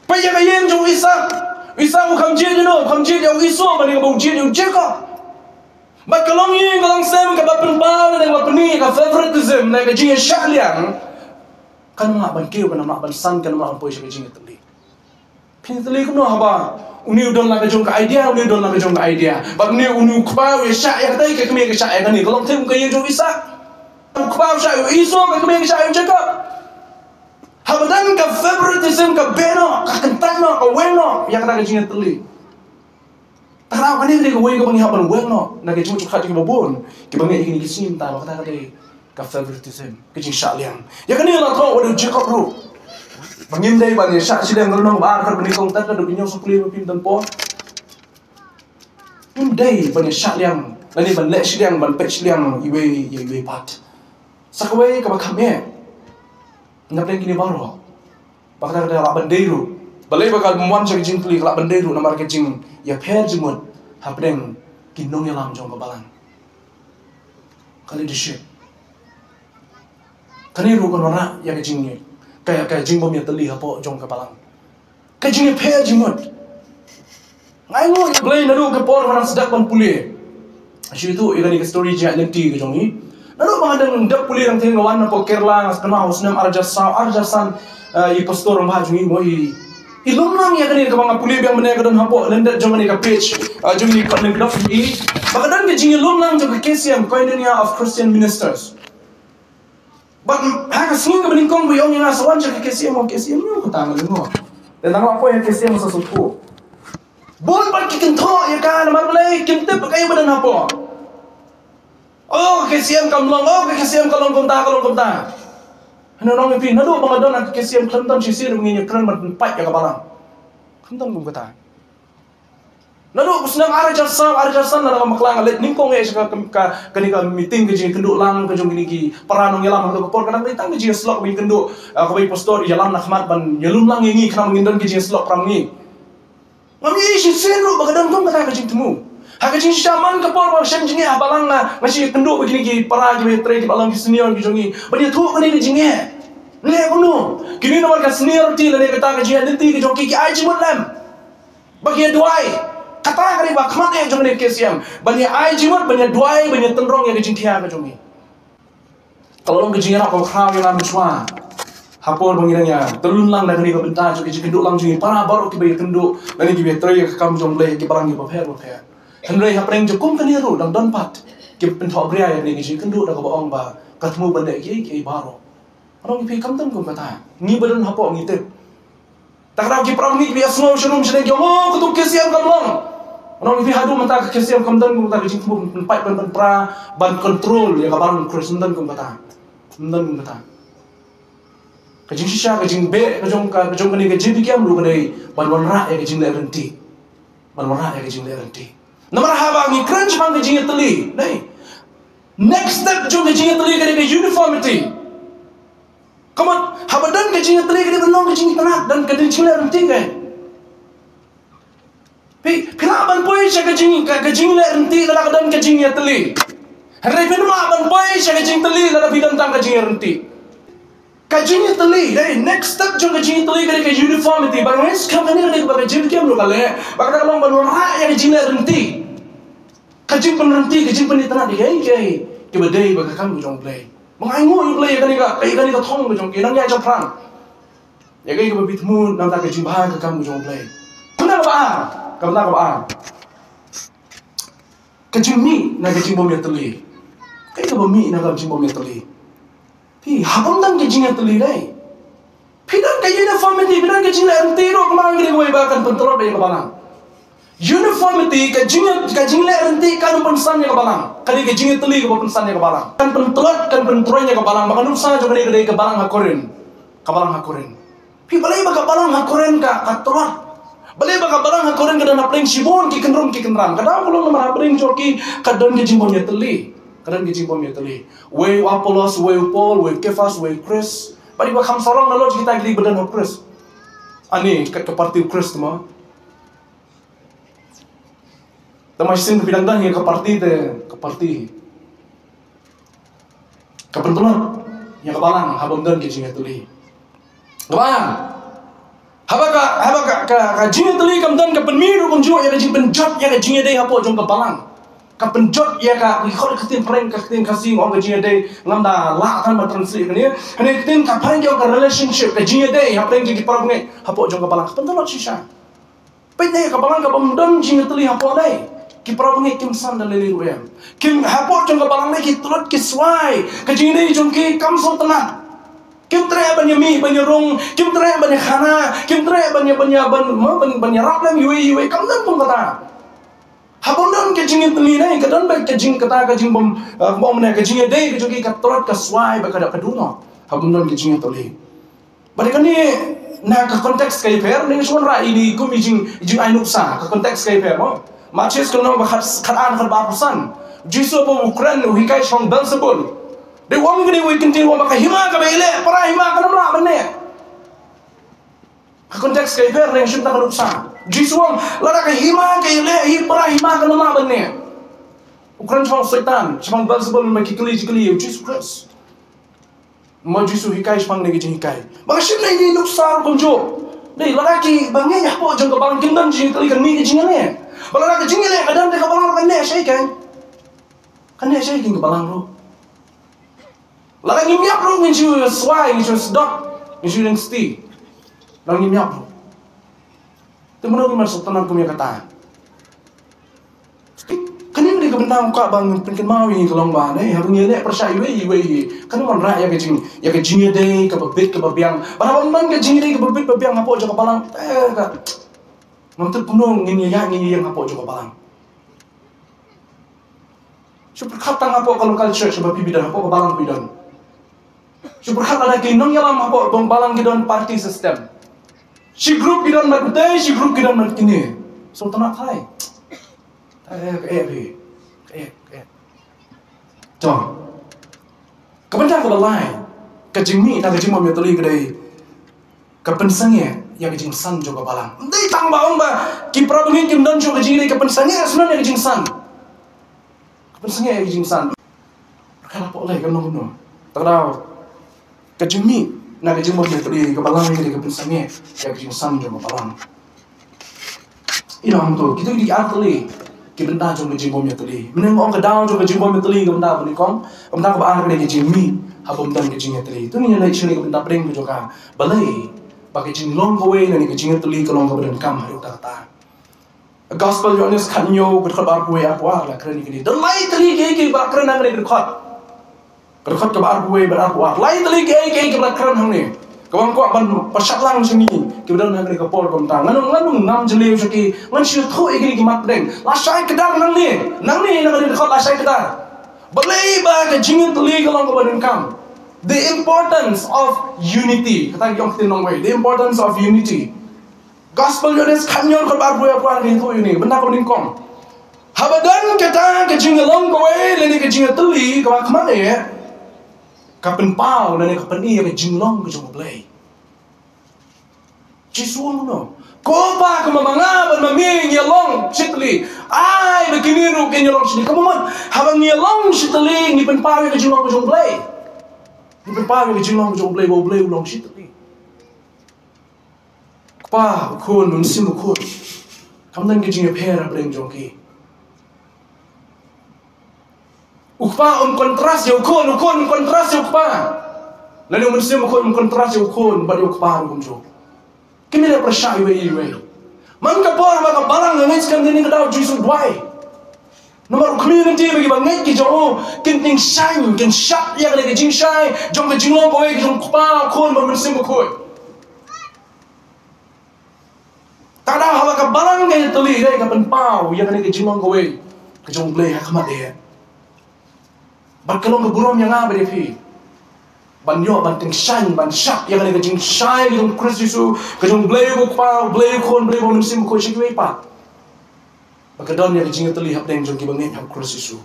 Peit ïa ka ïing jong u Isaak. U Isaak u kham jied ïa u, u kham jied ïa u Esau ban ïa u, jied ïa u Jacob. Bad ka long ïing ka long sem kaba pynpaw na ka, kaba pynmih ka favoritism, na ka jingïashah liang. Kan ym lah ban kiew, kan ym lah ban san, kan ym lah ban poi sha ka jingïatylli. Phin ïatylli kumno haba une u don la ka jong ka idea, une u don la ka jong ka idea. Bad une, une u kpa u ïashah ïa katei, ka kmie ka shah ïa kane. Ka long thik kum ka ïing jong u Isaak. U kpa u shah ïa u Esau, ka kmie ka shah ïa u Jacob. Haba don ka favoritism, ka beh noh, ka kyntait noh, ka weng noh ïa kata ka jingïatylli. Tang kane ka dei kawei kaba ngi hap ban weng noh na ka jingmut jingpyrkhat jong kiba bun kiba ngeit ïa kine ki sngi mynta, ba kata ka dei ka favoritism, ka jingshah liang. Ïa kane la thoh wat u Jacob ruh ba ngim dei ban ïashah shiliang. Ka lynnong ba ar, kaba nyngkong, tad, kaba nyngkong, sa pule ba phin don por. Ngim dei ban ïashah liang lane ban leh shiliang, ban peit shiliang iwei ïa iwei pat. Sa kawei kaba kham eh na pdeng kine baroh, ba kata ka dei, lah ban dei ruh. Balei ba ka wan sha ka jingïatylli ka lah ban dei ruh namar ka jingïapher jingmut hapdeng ki nongïalam jong ka balang, ka leadership. Kane ruh kan wanrah ïa ka jing, ka, ka jingbym ïatylli hapoh jong ka balang. Ka jingïapher jingmut. Nga ainguh ïa U Blei naduh ka por ba nga dang sdang ban pule. Shu ïathuh ïa kane ka story jingïaid lynti ka jong ngi. Naduh ba nga dang dep pule, dang teng nga wan napoh Kerala, nga sdang ha u snem ar hajar saw, ar hajar san, eh, i pastor rangbah jong ngi mo i, i lum lang ïa kane kaba nga pule biang mynne, ka don hapoh lyndet jong kane ka page, eh, jong ngi, ka lyndet jong ngi. Ba ka don ka jingïalum lang jong ka K C M, Koinonia of Christian Ministers. Bad ha ka sngi kaba nyngkong ba i ong ïa nga sa wan sha ka K C M, ka K C M, ïa kata nga ong. Te tang la poi ha ka K C M sa sngewthuh. Bun pat ki kynthoh ïa ka namar balei kim tip ba kaei ba don hapoh. Oh, ka K C M kam long, oh, ka K C M ka long kumta, ka long kumta. Hynrei nga ong ïa phi, naduh ba nga don ha ka K C M khlem don shisien ba ngin ïakren ban pynpait ïa ka balang. Khlem don kum kata. Naduh u snem ar hajar saw, ar hajar san, lada ngam bakla nga leit nyngkong eh sha ka, ka, kane ka meeting ka jingïakynduh lang ka jong kine ki para nongïalam ha kato ka por, ka dang dei tang ka jingïasyllok ba ngin kynduh, ah, kaba i pastor i ïalam na khmat ban ïalum lang ïa ngi khnang ba ngin don ka jingïasyllok para ngi. Ngam ïohi shisien ruh ba ka don kum kata ka jingthmu. Ha ka jingshisha man ka por ba shem jingeh ha balang, nga, nga shu ïakynduh bad kine ki para kiba ïatrei, kiba long ki senior ki jong ngi ban ïathuh kane ka jingeh. Leh kumno? Kine namar ka seniority lane kata ka jingïaid lynti ka jong ki, ki ai jingmut lem. Ba ki ïa duwai. Kata ka dei ba khmat eh jong kane ka K C M. Ban ïa ai jingmut, ban ïa duwai, ban ïa tynrong ïa ka jingthiah ka jong ngi. Ka la long ka jingïarap kaba khraw ïa nga mynshuwa. Ha por ba ngi dang ïa tylun lang da kane ka bynta jong ka jingkynduh lang jong ngi para baroh kiba ïakynduh lane kiba ïatrei ïa ka kam jong U Blei ha ki balang kiba pher ba pher. Hynrei hapdeng jong kum kane ruh dang don pat kiba pynthohbria ïa kane ka jingkynduh da kaba ong ba ka thmu ban leh kiei kiei baroh. Nga ong ïa phi kam don kum kata. Ngi ba don hapoh ngi tip. Te kata ki para ngi kiba ïasngew sharum shane ki ong, oh, katu K C M kam long. Nga ong ïa phi haduh mynta ka K C M kam don kum kata ka jingthmu ban pynpait ban pynpra ban control ïa ka balang Khrist, ym don kum kata. Ym don kum kata. Ka jingshisha, ka jingbeh ka jong ka, ka jong kane ka J B K M ruh ka dei ban wanrah ïa ka jingleh ryntih. Ban wanrah ïa ka jingleh ryntih. Namar haba ngi kren shaphang ka jingïatylli, dei, next step jong ka jingïatylli ka dei ka uniformity. Ka mut haba don ka jingïatylli ka dei ban long ka jingitynnad, don ka jingleh ryntih ka. Phi, phi lah ban poi sha ka jing, ka, ka jingleh ryntih lada ka don ka jingïatylli. Hynrei phi ym lah ban poi sha ka jingtylli lada phi don tang ka jingïaryntih. Ka jingïatylli, dei, next step jong ka jingïatylli ka dei ka uniformity. Ba nga ngeit skhem kane ka dei kaba ka J B K M ruh ka leh, ba ka dei ka long ban wanrah ïa ka jingleh ryntih. Ka jingpynryntih, ka jingpynitynnad ïa kiei kiei kiba dei bad ka kam ka jong U Blei. Ba nga ainguh ïa U Blei ïa kane ka, ïa kane ka thong ka jong ki nongïaid shaphrang. Ïa kaei kaba phi thmu na ka bynta ka jingbha ka kam ka jong U Blei. Kane kaba ar, kaba ar. Ka jingmih na ka jingbym ïatylli. Kaei kaba mih na ka jingbym ïatylli? Phi, haba ym don ka jingïatylli dei. Phi don ka uniformity, phi don ka jingleh ryntih ruh, kaba ngi dei kawei ba kan pyntlot ïa ka balang. Uniformity, ka jing, ka jingleh ryntih kan pynsan ïa ka balang. Ka dei ka jingïatylli kaba pynsan ïa ka balang. Kan pyntlot, kan pyntroiñ ïa ka balang. Ba ka nuksa jong kane ka dei ka balang ha Korinth. Ka balang ha Korinth. Phi, balei ba ka balang ha Korinth ka, ka tlot? Balei ba ka balang ha Korinth ka don hapdeng shibun ki kynrum ki kynram. Ka dang ka long namar hapdeng jong ki ka don ki jingbym ïatylli. Ka don ki jingbym ïatylli. Wei u Apollos, wei u Paul, wei u Kefas, wei u Khrist. Bad i ba kham sarong na lok kita ki ba don ha u Khrist. Ani ka, ka parti u Khrist mo. Te ma shisien phi dang don ïa ka parti te ka parti. Ka pyntlot ïa ka balang haba ym don ka jingïatylli. Ka balang. Haba ka, haba ka, ka, ka jingïatylli kam don, ka pynmih ruh kumjuh ïa ka jingpynjot ïa ka jingïadei hapoh jong ka balang. Ka pynjot ïa ka, ki khot ka ktien phareng, ka ktien Khasi ong ka jingïadei, ngam da lah than ban translate kane. Kane ka ktien ka phareng ki ong ka relationship, ka jingïadei hapdeng jong ki parabangeit hapoh jong ka balang. Ka pyntlot shisha. Peit ne ka balang kaba ym don jingïatylli hapoh lei. Ki parabangeit kim san da lei lei ruh em. Kim hapoh jong ka balang lei ki tlot ki swai. Ka jingïadei jong ki kam sngewtynnat. Kim treh ban ïamih ban ïarung, kim treh ban ïakhana, kim treh ban ïa, ban ïa, ban, mo, ban, ban ïarap lem iwei iwei, kam don kum kata. Haba ym don ka jingïatylli ne, ka don ba ka jing kata, ka jingbym, eh, mo, mane ka jingïadei ka jong ki ka tlot ka swai ba ka da ka duh noh. Haba ym don ka jingïatylli. Bad kane na ka context ka ïapher, ne nga shu wanrah ïa ini kum i jing, i jingai nuksa, ka context ka ïapher mo. Mathaios ka lynnong ba khat, khatar, khatbar, khatsan. Jisu haba u kren u hikai shaphang Beelzebul. Dei u ong kane uwei u kyntien u ong ba ka hima kaba ïaleh para hima kan ym lah ban neh. Ka context ka ïapher, ne nga shu wanrah ka nuksa. Jisu u ong lada ka hima ka ïaleh hi para hima kan ym lah ban neh. U kren shaphang Soitan, shaphang Beelzebul, ma ki kylli ki kylli ïa u Jisu Khrist. Ma Jisu hikai shaphang ne ka jinghikai. Ba nga shim ne ïa ini nuksa ruh kumjuh. Dei lada ki bangeit hapoh jong ka balang kim don jingïatylli kan mih ka jingïaleh. Ba lada ka jingïaleh ka don te ka balang ruh kan neh shaei kan. Kan neh shaei kan ka balang ruh. Lada ngim ïap ruh ngin shu swai, ngin shu sdok, ngin shu dang sti. Lada ngim ïap ruh. Te mano ki mar sngewtynnat kum ïa kata. Kane ka dei ka bynta nga kwah ba ngan pynkynmaw ïa ngi ka long ba ne, haba ngi ïaleh pyrshah iwei iwei, kan wanrah ïa ka jing, ïa ka jingïadei kaba bit kaba biang. Ba haba ym don ka jingïadei kaba bit ba biang hapoh jong ka balang, eh, ka ngam tip kumno ngin ïa, ngin ïeng hapoh jong ka balang. Shu pyrkhat tang hapoh ka local church ba phi, phi don, hapoh ka balang phi don. Shu pyrkhat lada ki nongïalam hapoh ka balang ki don party system. Shi group ki don bad utei, shi group ki don bad kine. Sngewtynnat thai. Eh, eh, eh, eh, eh. To. Ka bynta kaba lai, ka jingmih, na ka jingmih ïa ka dei ka pynsangeh ïa ka jingsan jong ka balang. Ym dei tang ba ong ba ki para bangeit kim don shuh ka jingmih, ka pynsangeh shuh ïa ka jingsan. Ka pynsangeh ïa ka jingsan. Ka la pok lai ka nong nong. Tang daw. Ka jingmih na ka jingmih ïa ka balang ïa ka pynsangeh ïa ka jingsan jong ka balang. Ina hangto kita ki ar tylli ki bynta jong ka jingbym ïatylli. Mynne nga ong ka daw jong ka jingbym ïatylli ka bynta ba nyngkong, ka bynta kaba ar ka dei ka jingmih haba ym don ka jingïatylli. To ngin ïa leit sha ka bynta pdeng ka jong ka. Balei ba ka jinglong kawei lane ka jingïatylli ka long kaba donkam ha uta kata. Gospel Ïoannis khathynñiew, ka dkhot ba arphew wei arphew ar la kren ïa kane. Don lai tylli kiei kiei ba kren hangne ka dkhot. Ka dkhot kaba arphew wei bad arphew ar. Lai tylli kiei kiei kiba la kren hangne. Kaba nga kwah ban pynshah lang sha ngi kiba don hangne ka por kumta. Ngan ym, ngan ym ngam jylliew sha ki, ngan shu ïathuh ïa kine ki mat pdeng. Lashai kdar nangne. Nangne na ka dkhot lashai kdar. Balei ba ka jingïatylli ka long kaba donkam. The importance of unity. Kata ka ong ka ktien nongwei. The importance of unity. Gospel Ïoannis khathynñiew, dkhot ba arphew wei arphew ar, ngi ïathuh ïa une, bynta kaba nyngkong. Haba don kata ka jinglong kawei lane ka jingïatylli kaba khmat eh, ka pynpaw lane ka pyni ïa ka jinglong ka jong U Blei. Jisu u ong kumno? Ko Pa, kumba ma nga bad ma me ngi ïalong shitylli, ai ba kine ruh kin ïalong shitylli. Kumno? Haba ngi ïalong shitylli ngi pynpaw ïa ka jinglong ka jong U Blei. Ngi pynpaw ïa ka jinglong ka jong U Blei, ba U Blei u long shitylli. Kpa, U Khun, U Mynsiem Bakhuid. Kam don ka jingïapher hapdeng jong ki. U Kpa um kontrast ïa U Khun, U Khun um kontrast ïa U Kpa. Lane U Mynsiem Bakhuid um kontrast ïa U Khun bad ïa U Kpa ruh kumjuh. Kim ïaleh pyrshah iwei iwei. Man ka por ba ka balang ka ngeit skhem, kane ka daw Jisu u duwai. Namar u khmih lynti ba kiba ngeit ki jong u kin tyngshaiñ, kin shad ïa kane ka jingshai jong ka jinglong kawei ka jong U Kpa, U Khun bad U Mynsiem Bakhuid. Te ka daw haba ka balang ka ïatylli, ka pynpaw ïa kane ka jinglong kawei ka jong U Blei ha khmat eh. Bad ka long ka burom ïa nga bad ïa phi. ban ïoh ban tyngshaiñ, ban shah ïa kane ka jingshai ka jong u Khrist Jisu, ka jong u Blei u Kpa, u Blei u Khun, u Blei u Mynsiem Bakhuid sha kiwei pat. Ba ka don ïa ka jingïatylli hapdeng jong kiba ngeit ha u Khrist Jisu.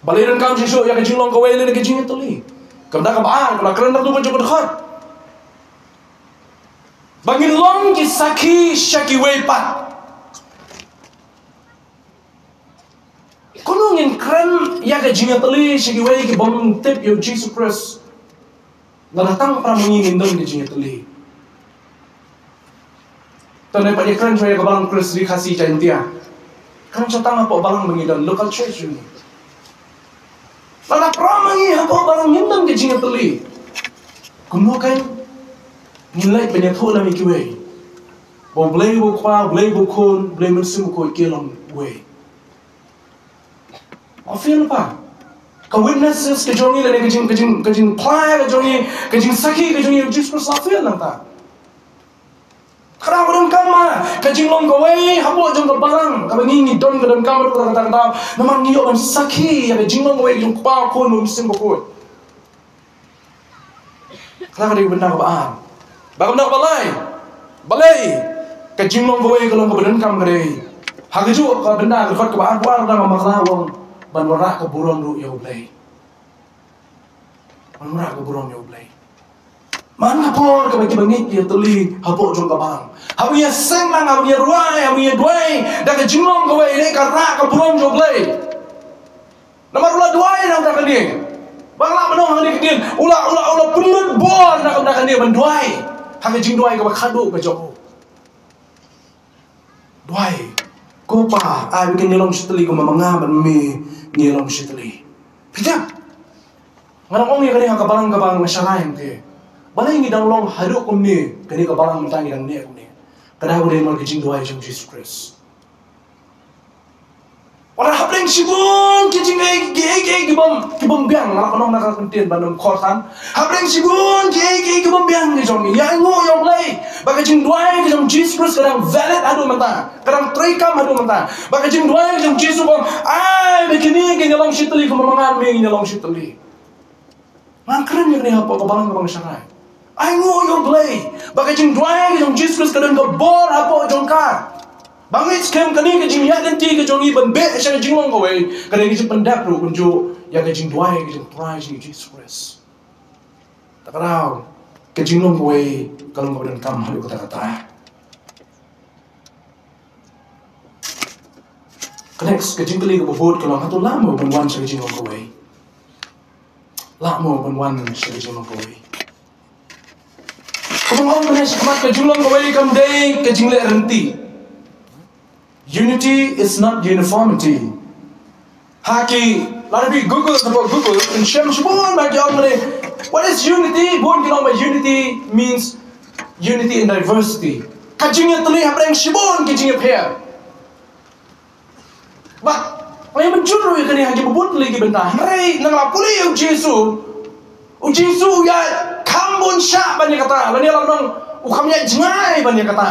Balei donkam shisha ïa ka jinglong kawei lane ka jingïatylli? Ka bynta kaba ar, kaba kren da ka jong ka dkhot, ba ngin long ki sakhi sha kiwei pat. Kumno ngin kren ïa ka jingïatylli sha kiwei ki bym tip ïa u Jisu Khrist? Lada tang para ma ngi ngin don ka jingïatylli. Te ngi pat ïa kren shuwa ïa ka balang Khrist ri Khasi Jaiñtia. Kren shuwa tang hapoh balang ba ngi don, local church jong ngi. Lada para ma ngi hapoh balang ngim don ka jingïatylli, kumno kan ngin leit ban ïathuh lem ïa kiwei ba u Blei u Kpa, u Blei u Khun, u Blei Mynsiem Bakhuid ki long uwei? La fail pa. Ka witnesses ka jong ngi lane ka jing, ka jing, ka jingphla ka jong ngi, ka jingsakhi ka jong ngi ïa u Jisu Khrist la fail nangta. Ka dei ba donkam ma ka jinglong kawei hapoh jong ka balang kaba ngi ngi don, ka donkam ruh kata kata. Namar ngi ïoh ban sakhi ïa ka jinglong kawei jong u Kpa, u Khun, u Mynsiem Bakhuid. Kata ka dei ka bynta kaba ar. Bad ka bynta kaba lai, balei ka jinglong kawei ka long kaba donkam? Ka dei ha kajuh ka bynta, ka dkhot kaba ar, ka dkhot kaba ar ka dang bakla, u ong ban wanrah ka burom ruh ïa u Blei. Ban wanrah ka burom ïa u Blei. Man ka por kaba kiba ngeit ki ïatylli hapoh jong ka balang, haba ngi ïaseng lang, haba ngi ïarwai, haba ngi ïaduwai da ka jinglong kawei, ka rah ka burom jong u Blei. Namar u la duwai na ka bynta kane. Ba nga lah ban ong ha kane ka ktien, u la, u la, u la pynlut bor na ka bynta kane ban duwai ha ka jingduwai kaba khadduh ka jong u. Duwai, ko Pa, ai ba kin ïalong shitylli kumba ma nga bad me ngi ïalong shitylli. Phi tip, nga dang ong ïa kane ha ka balang kaba nga sharai ïa phi. Balei ngi dang long haduh kumne, kane ka balang mynta ngi dang neh kumne? Ka dei namar ka jingduwai jong u Jisu Khrist. Wat la hapdeng shibun ki jingeh, ki eh, ki eh, ki bym, ki bym biang, nga la kynnoh na ka ktien ban ym khor than. Hapdeng shibun ki eh, ki eh, ki bym biang ki jong ngi, ïa ainguh ïa u Blei ba ka jingduwai ka jong u Jisu Khrist ka dang valid haduh mynta, ka dang treikam haduh mynta. Ba ka jingduwai ka jong u Jisu, ba ai ba kine kin ïalong shitylli kumba ma nga me ngi ïalong shitylli. Nga kren ïa kane hapoh ka balang kaba nga sharai. Ainguh ïa u Blei ba ka jingduwai ka jong u Jisu Khrist ka don ka bor hapoh jong ka. Ba ngeit skhem kane ka jingïaid lynti ka jong ngi ban beh sha ka jinglong kawei, ka dei ka jingpyndep ruh kumjuh ïa ka jingduwai ka jong u Trai jong ngi u Jisu Khrist. Te ka daw, ka jinglong kawei ka long kaba donkam haduh katta katta. Ka next, ka jingkylli kaba bud ka long, hato lah mo ban wan sha ka jinglong kawei? Lah mo ban wan sha ka jinglong kawei? Kumba nga ong mynne shakhmat, ka jinglong kawei kam dei ka jingleh rynti. Unity is not uniformity. Ha ki, lada phi Google, sha Google, phin shem shibun ba ki ong mynne, what is unity? Bun ki ong ba unity means unity in diversity. Ka jingïatylli hapdeng shibun ki jingïapher. Bad nga ïa mynjur ruh ïa kane ha kiba bun tylli ki bynta. Hynrei nang la pule ïa u Jisu, u Jisu u ïaid kham bun shah ban ïa kata, lane la nang, u kham ïaid jngai ban ïa kata.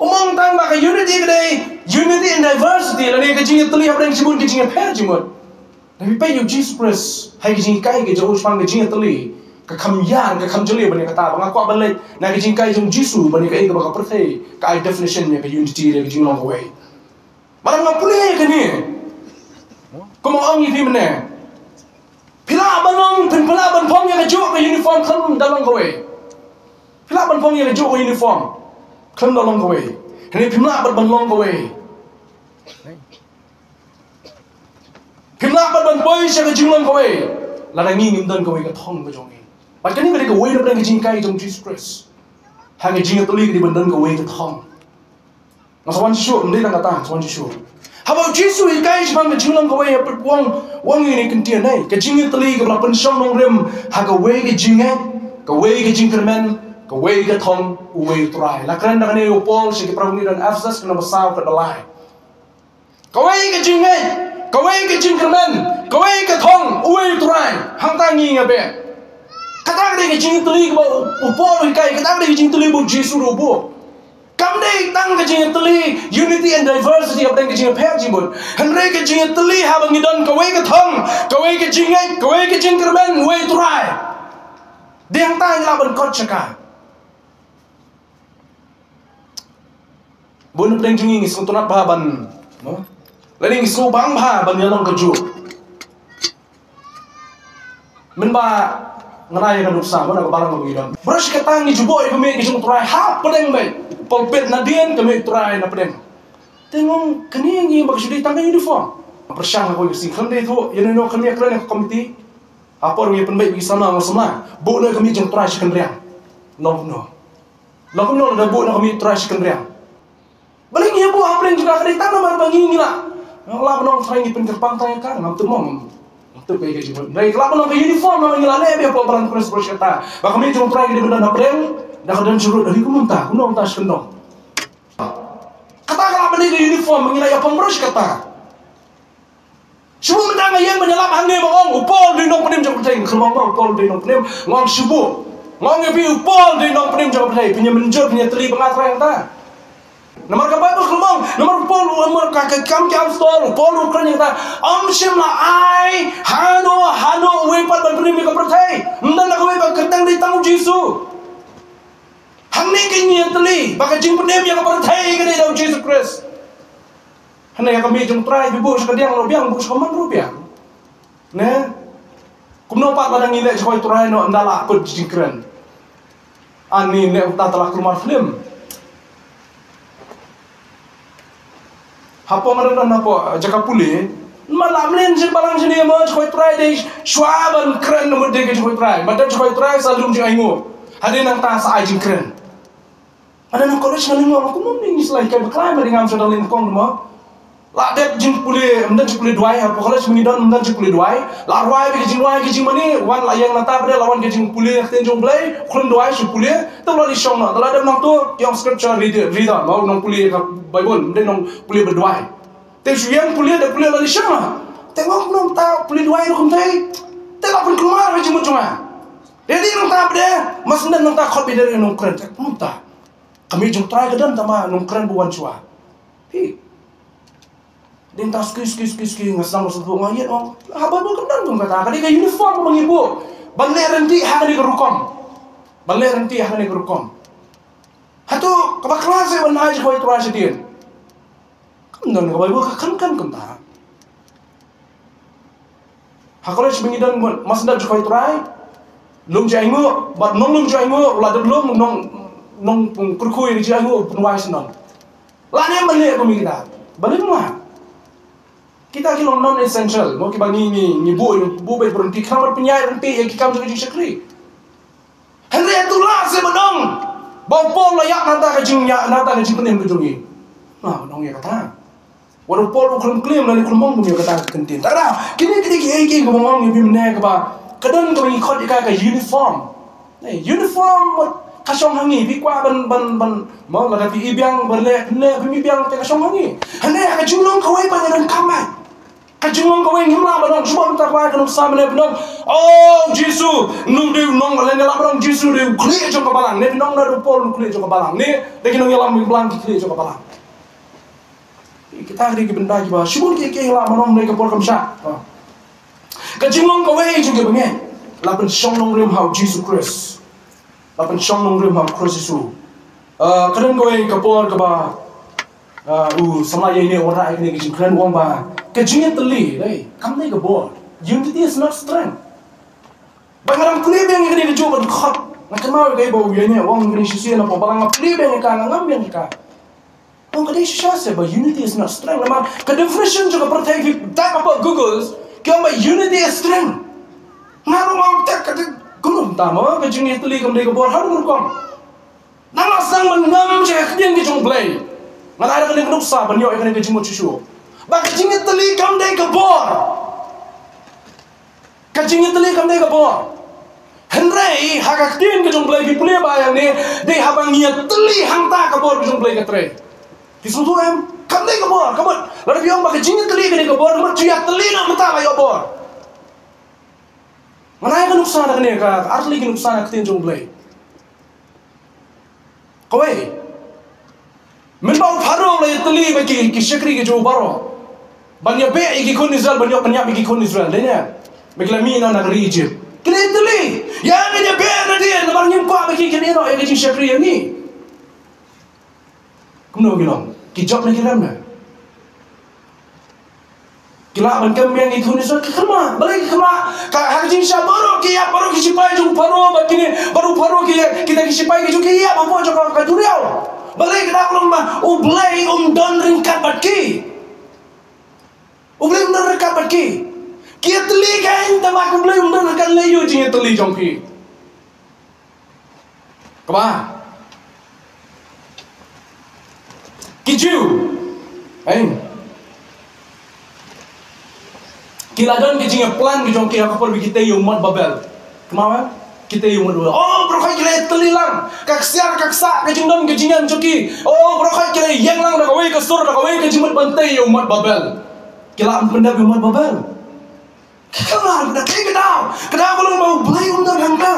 Um ong tang ba ka unity ka dei unity in diversity, lane ka jingïatylli hapdeng shibun ki jingïapher jingmut. Naba peit ïa u Jisu Khrist ha ka jinghikai ka jong u shaphang ka jingïatylli, ka kham ïar, ka kham jylliew ban ïa kata. Ba nga kwah ban leit na ka jinghikai jong u Jisu ban ïa kaei kaba ka pyrthei ka ai definition ïa ka unity, ïa ka jinglong kawei. Bad nga pule ïa kane, kumba ong ïa phi mynne, phi lah ban long, phi, phi lah ban phong ïa kajuh ka uniform khlem da long kawei. Phi lah ban phong ïa kajuh ka uniform khlem da long kawei. Hynrei phim lah ban long kawei. Phim lah pat ban poi sha ka jinglong kawei lada ngi ngim don kawei ka thong ka jong ngi. Bad kane ka dei kawei na pdeng ka jinghikai jong u Jisu Khrist. Ha ka jingïatylli ka dei ban don kawei ka thong. Nga sa wan shuh, ym dei tang kata, nga sa wan shuh. Haba u Jisu u hikai shaphang ka jinglong kawei, ha pdeng u ong, u ong ïa kane ka ktien, ka jingïatylli kaba la pynshong nongrim ha kawei ka jingngeit, kawei ka jingkyrmen, kawei ka thong, uwei u Trai. La kren da kane u Paul sha ki para bangeit ha Ephesus, ka lynnong ba saw, ka dkhot ba lai. Kawei ka jingngeit, kawei ka jingkyrmen, kawei ka thong, uwei u Trai. Hangta ngi ngin beh. Kata ka dei ka jingïatylli kaba u Paul u hikai, kata ka dei ka jingïatylli ba u Jisu ruh u buh. Kam dei tang ka jingïatylli, unity and diversity, hapdeng ka jingïapher jingmut. Hynrei ka jingïatylli haba ngi don kawei ka thong, kawei ka jingngeit, kawei ka jingkyrmen, uwei u Trai. Dei hangta ngi lah ban kot sha ka. Bun na pdeng jong ngi ngi sngewtynnat bha ban, no? Lane ngi sngewbang bha ban ïalong kajuh. Mynba nga ai ïa ka nuksa, mynba ka balang ka ngi don. Bad shi katta ngi ju buh ïa ka mih ka jong u Trai hapdeng bad pulpit, nadien ka mih u Trai na pdeng. Te nga ong kane ngi ba ka shu dei tang ka uniform. Pyrshang ha kawei ka sngi, khlem dei thuh ïa no no, khlem ïakren ïa ka komiti. Ha por ngi pynbeit ïa ki samla, nga ong samla, buh noh ïa ka mih jong u Trai sha kynriang. Long kumno? Long kumno lada buh noh ïa ka mih u Trai sha kynriang? Balei ngi ïa buh hapdeng jong ka? Ka dei tang namar ba ngi, ngi lah, ngi lah ban ong Trai ngi pynkyrpang tang ïa ka, ngam tip mo, ngam tip kaei ka jingmut. Hynrei ka lah ban long ka uniform namar ngi la leh beit hapoh balang Khrist baroh shi katta. Ba ka mih jong u Trai ka dei ban don hapdeng, da ka don sha rud, ha kumno mynta, kumno mynta sha kyndong. Kata ka lah ban dei ka uniform ba ngi la ïapom baroh shi katta. Shu mynta nga ïeng ban ïalap hangne ba ong u Paul u dei nongpynim jong ka pyrthei. Nga khlem ong ba u Paul u dei nongpynim. Nga ong shu buh. Nga ong ïa phi u Paul u dei nongpynim jong ka pyrthei. Phin ïa mynjur, phin ïa tylli ba nga trai hangta. Namar ka Baibl khlem ong, namar u Paul u, namar ka, ka kam ki apostol, u Paul u kren ïa kata. Ym shym la ai hano hano uwei pat ban pynim ïa ka pyrthei. Ym don la kawei ba kyrteng, dei tang u Jisu. Hangne ka jingïatylli ba ka jingpynim ïa ka pyrthei ka dei da u Jisu Khrist. Hangne ïa ka mih jong u Trai, phi buh sha ka diang ruh biang, buh sha ka mon ruh biang. Ne? Kumno pat lada ngi leh jingkhot u Trai noh ynda la kut jingkren? Ani ne uta tala kulmar film. Hapoh nga don hapoh jaka pule. Ma la mlien jingbalang jingim mo, jingkhot u Trai dei shuwa ban kren, namar dei ka jingkhot u Trai. Ma don jingkhot u Trai sa lum jingainguh. Hadien nangta sa ai jingkren. Nga don ha college nga lyngngoh, nga kumno ngi, ngi sa la hikai bakla, ma dei ngam shu dang leh nyngkong mo. La dep jingpule, ym don jingpule duwai, hapoh college ma ngi don ym don jingpule duwai. La rwai beit ka jingrwai ka jingmane, wan la ïeng nangta pat de, la wan ka jingpule ka ktien jong U Blei, khlem duwai shu pule, te la leit shong noh, te la dep nangto, ki ong scripture reader, reader, ma u nongpule ka Baibl, ym dei nongpule ba duwai. Te shu ïeng pule, dep pule la leit shong noh. Te nga ong kumno mynta pule duwai ruh kumtei. Te la pynkulmar ka jingmut jong nga. Te dei nangta pat de, ma sngewdon nangta khot beit de nongkren, te kumno mynta. Ka mih jong u Trai ka don tang ma nongkren ba wan shuwa. Phi. Dei nangta suki, suki, suki, suki, nga sdang, nga sdang, nga ïeng, ong, ha Baibl kam don kum kata, ka dei ka uniform ba ngi buh. Ban leh ryntih ha kane ka rukom. Ban leh ryntih ha kane ka rukom. Hato kaba khlem seh ban ai jingkhot u Trai shadien? Kam don ka Baibl ka kren kren kumta. Ha college ba ngi don, ma sngewdon jingkhot u Trai, lum jingainguh, bad nonglum jingainguh, la dep lum, nong, nongkyrkhu ïa ka jingainguh, u pynwai sngewdon. Lane ban leh kum kita. Balei mo? Kita ki long non essential, mo, kiba ngi, ngi, ngi buh, ngi buh beit ryntih, khnang ban pynïaid ryntih ïa ki kam jong ka jingshakri. Hynrei hato lah seh ban ong ba u Paul u la ïap na ka bynta ka jingïap, na ka bynta ka jingpynim ka jong ngi? Lah ban ong ïa kata. Wat u Paul u khlem claim lane khlem ong kum ïa kata ka kyntien. Te da, kine, kine kiei kiei kiba nga ong ïa phi mynne, kaba ka don kaba ngi khot ïa ka ka uniform. Eh, uniform, wat ka shong ha ngi, phi kwah ban, ban, ban, mo, lada phi i biang ban leh, phin leh, phim i biang te ka shong ha ngi. Hynrei ha ka jinglong kawei ba ngi donkam bha. Ka jinglong kawei ngim lah ban ong, shu buh mynta ka bai ka nuksa mynne ban ong, "Oh, Jisu, u dei u nong," lane lah ban ong, "Jisu u dei u khlieh jong ka balang." Ne phin ong, "Na u Paul u khlieh jong ka balang." Ne, dei ki nongïalam balang ki khlieh jong ka balang. Kita ki dei ki bynta kiba shibun ki, ki lah ban ong mynne ka por kam shah. Ka jinglong kawei jong ki bangeit, la pynshong nongrim ha u Jisu Khrist. La pynshong nongrim ha u Khrist Jisu. Ah, ka don kawei ka por kaba, ah, u samla ïaineh u wanrah ïa kane ka jingkren, u ong ba ka jingïatylli, dei, kam dei ka bor. Unity is not strength. Ba nga dang pule biang ïa kane kajuh ka dkhot. Nga kynmaw ïa kaei ba u ïaineh u ong, kane shisien hapoh balang nga pule biang ïa ka, nga ngam biang ïa ka. Ong ka dei shisha seh ba unity is not strength. Namar ka definition jong ka pyrthei, phi tap hapoh Google, ki ong ba unity is strength. Nga ruh nga ong, te ka dei kumno mynta mo, ka jingïatylli kam dei ka bor, ha rukom. Nang la sdang ban ngam sha ka ktien ka jong U Blei. Nga la ai kane ka nuksa ban ïoh ïa kane ka jingmut shuh shuh. Ba ka jingïatylli kam dei ka bor. Ka jingïatylli kam dei ka bor. Hynrei ha ka ktien ka jong U Blei, phi pule ba ïa kane, dei haba ngi ïatylli hangta ka bor ka jong U Blei ka trei. Phi sngewthuh em? Kam dei ka bor, ka mut lada phi ong ba ka jingïatylli ka dei ka bor, ka mut ju ïatylli noh mynta ba ïoh bor. Nga ai ka nuksa na kane, ka artylli ka nuksa na ka ktien jong U Blei. Kawei. Mynba u Pharaoh u la ïatylli bad ki, ki shakri ki jong u Pharaoh ban ïabeh ïa ki khun Israel, ban ïoh pynïap ïa ki khun Israel. Dei ne em? Ba ki la mih noh na ka ri Egypt. Ki la ïatylli. Ïa ngi ïabeh nadien namar ngim kwah ba ki kin ïeh noh ïa ka jingshakri ïa ngi. Kumno ki long? Ki jop ne ki rem ne? Ki lah ban kynmaw ïa ki khun Israel, ki kynmaw. Balei ki kynmaw? Ka, ha ka jingshah baroh ki ïap, baroh ki shipai jong u Pharaoh bad kine, baroh u Pharaoh ki, kita ki shipai ki jong ki ïap hapoh jong ka, ka duriaw. Balei? Ka daw long ba U Blei um don ryngkat bad ki. U Blei um don ryngkat bad ki. Ki ïatylli kein, tangba U Blei um don ryngkat. Leh aïu jingïatylli jong ki? Kaba ki Jiw, ei, ki la don ka jingïaplan ka jong ki ha ka por ba ki tei ïa u mot Babel. Kynmaw, eh? Ki tei ïa u mot Babel. Oh, baroh khoit ki la ïatylli lang. Ka ksiar ka ksah ka jingdon ka jingem jong ki. Oh, baroh khoit ki la ïeng lang da kawei ka sur, da kawei ka jingmut ban tei ïa u mot Babel. Ki la pyndep ïa u mot Babel. Ka kynmaw, ka dei ka daw, ka daw ka long ba U Blei um don hangta.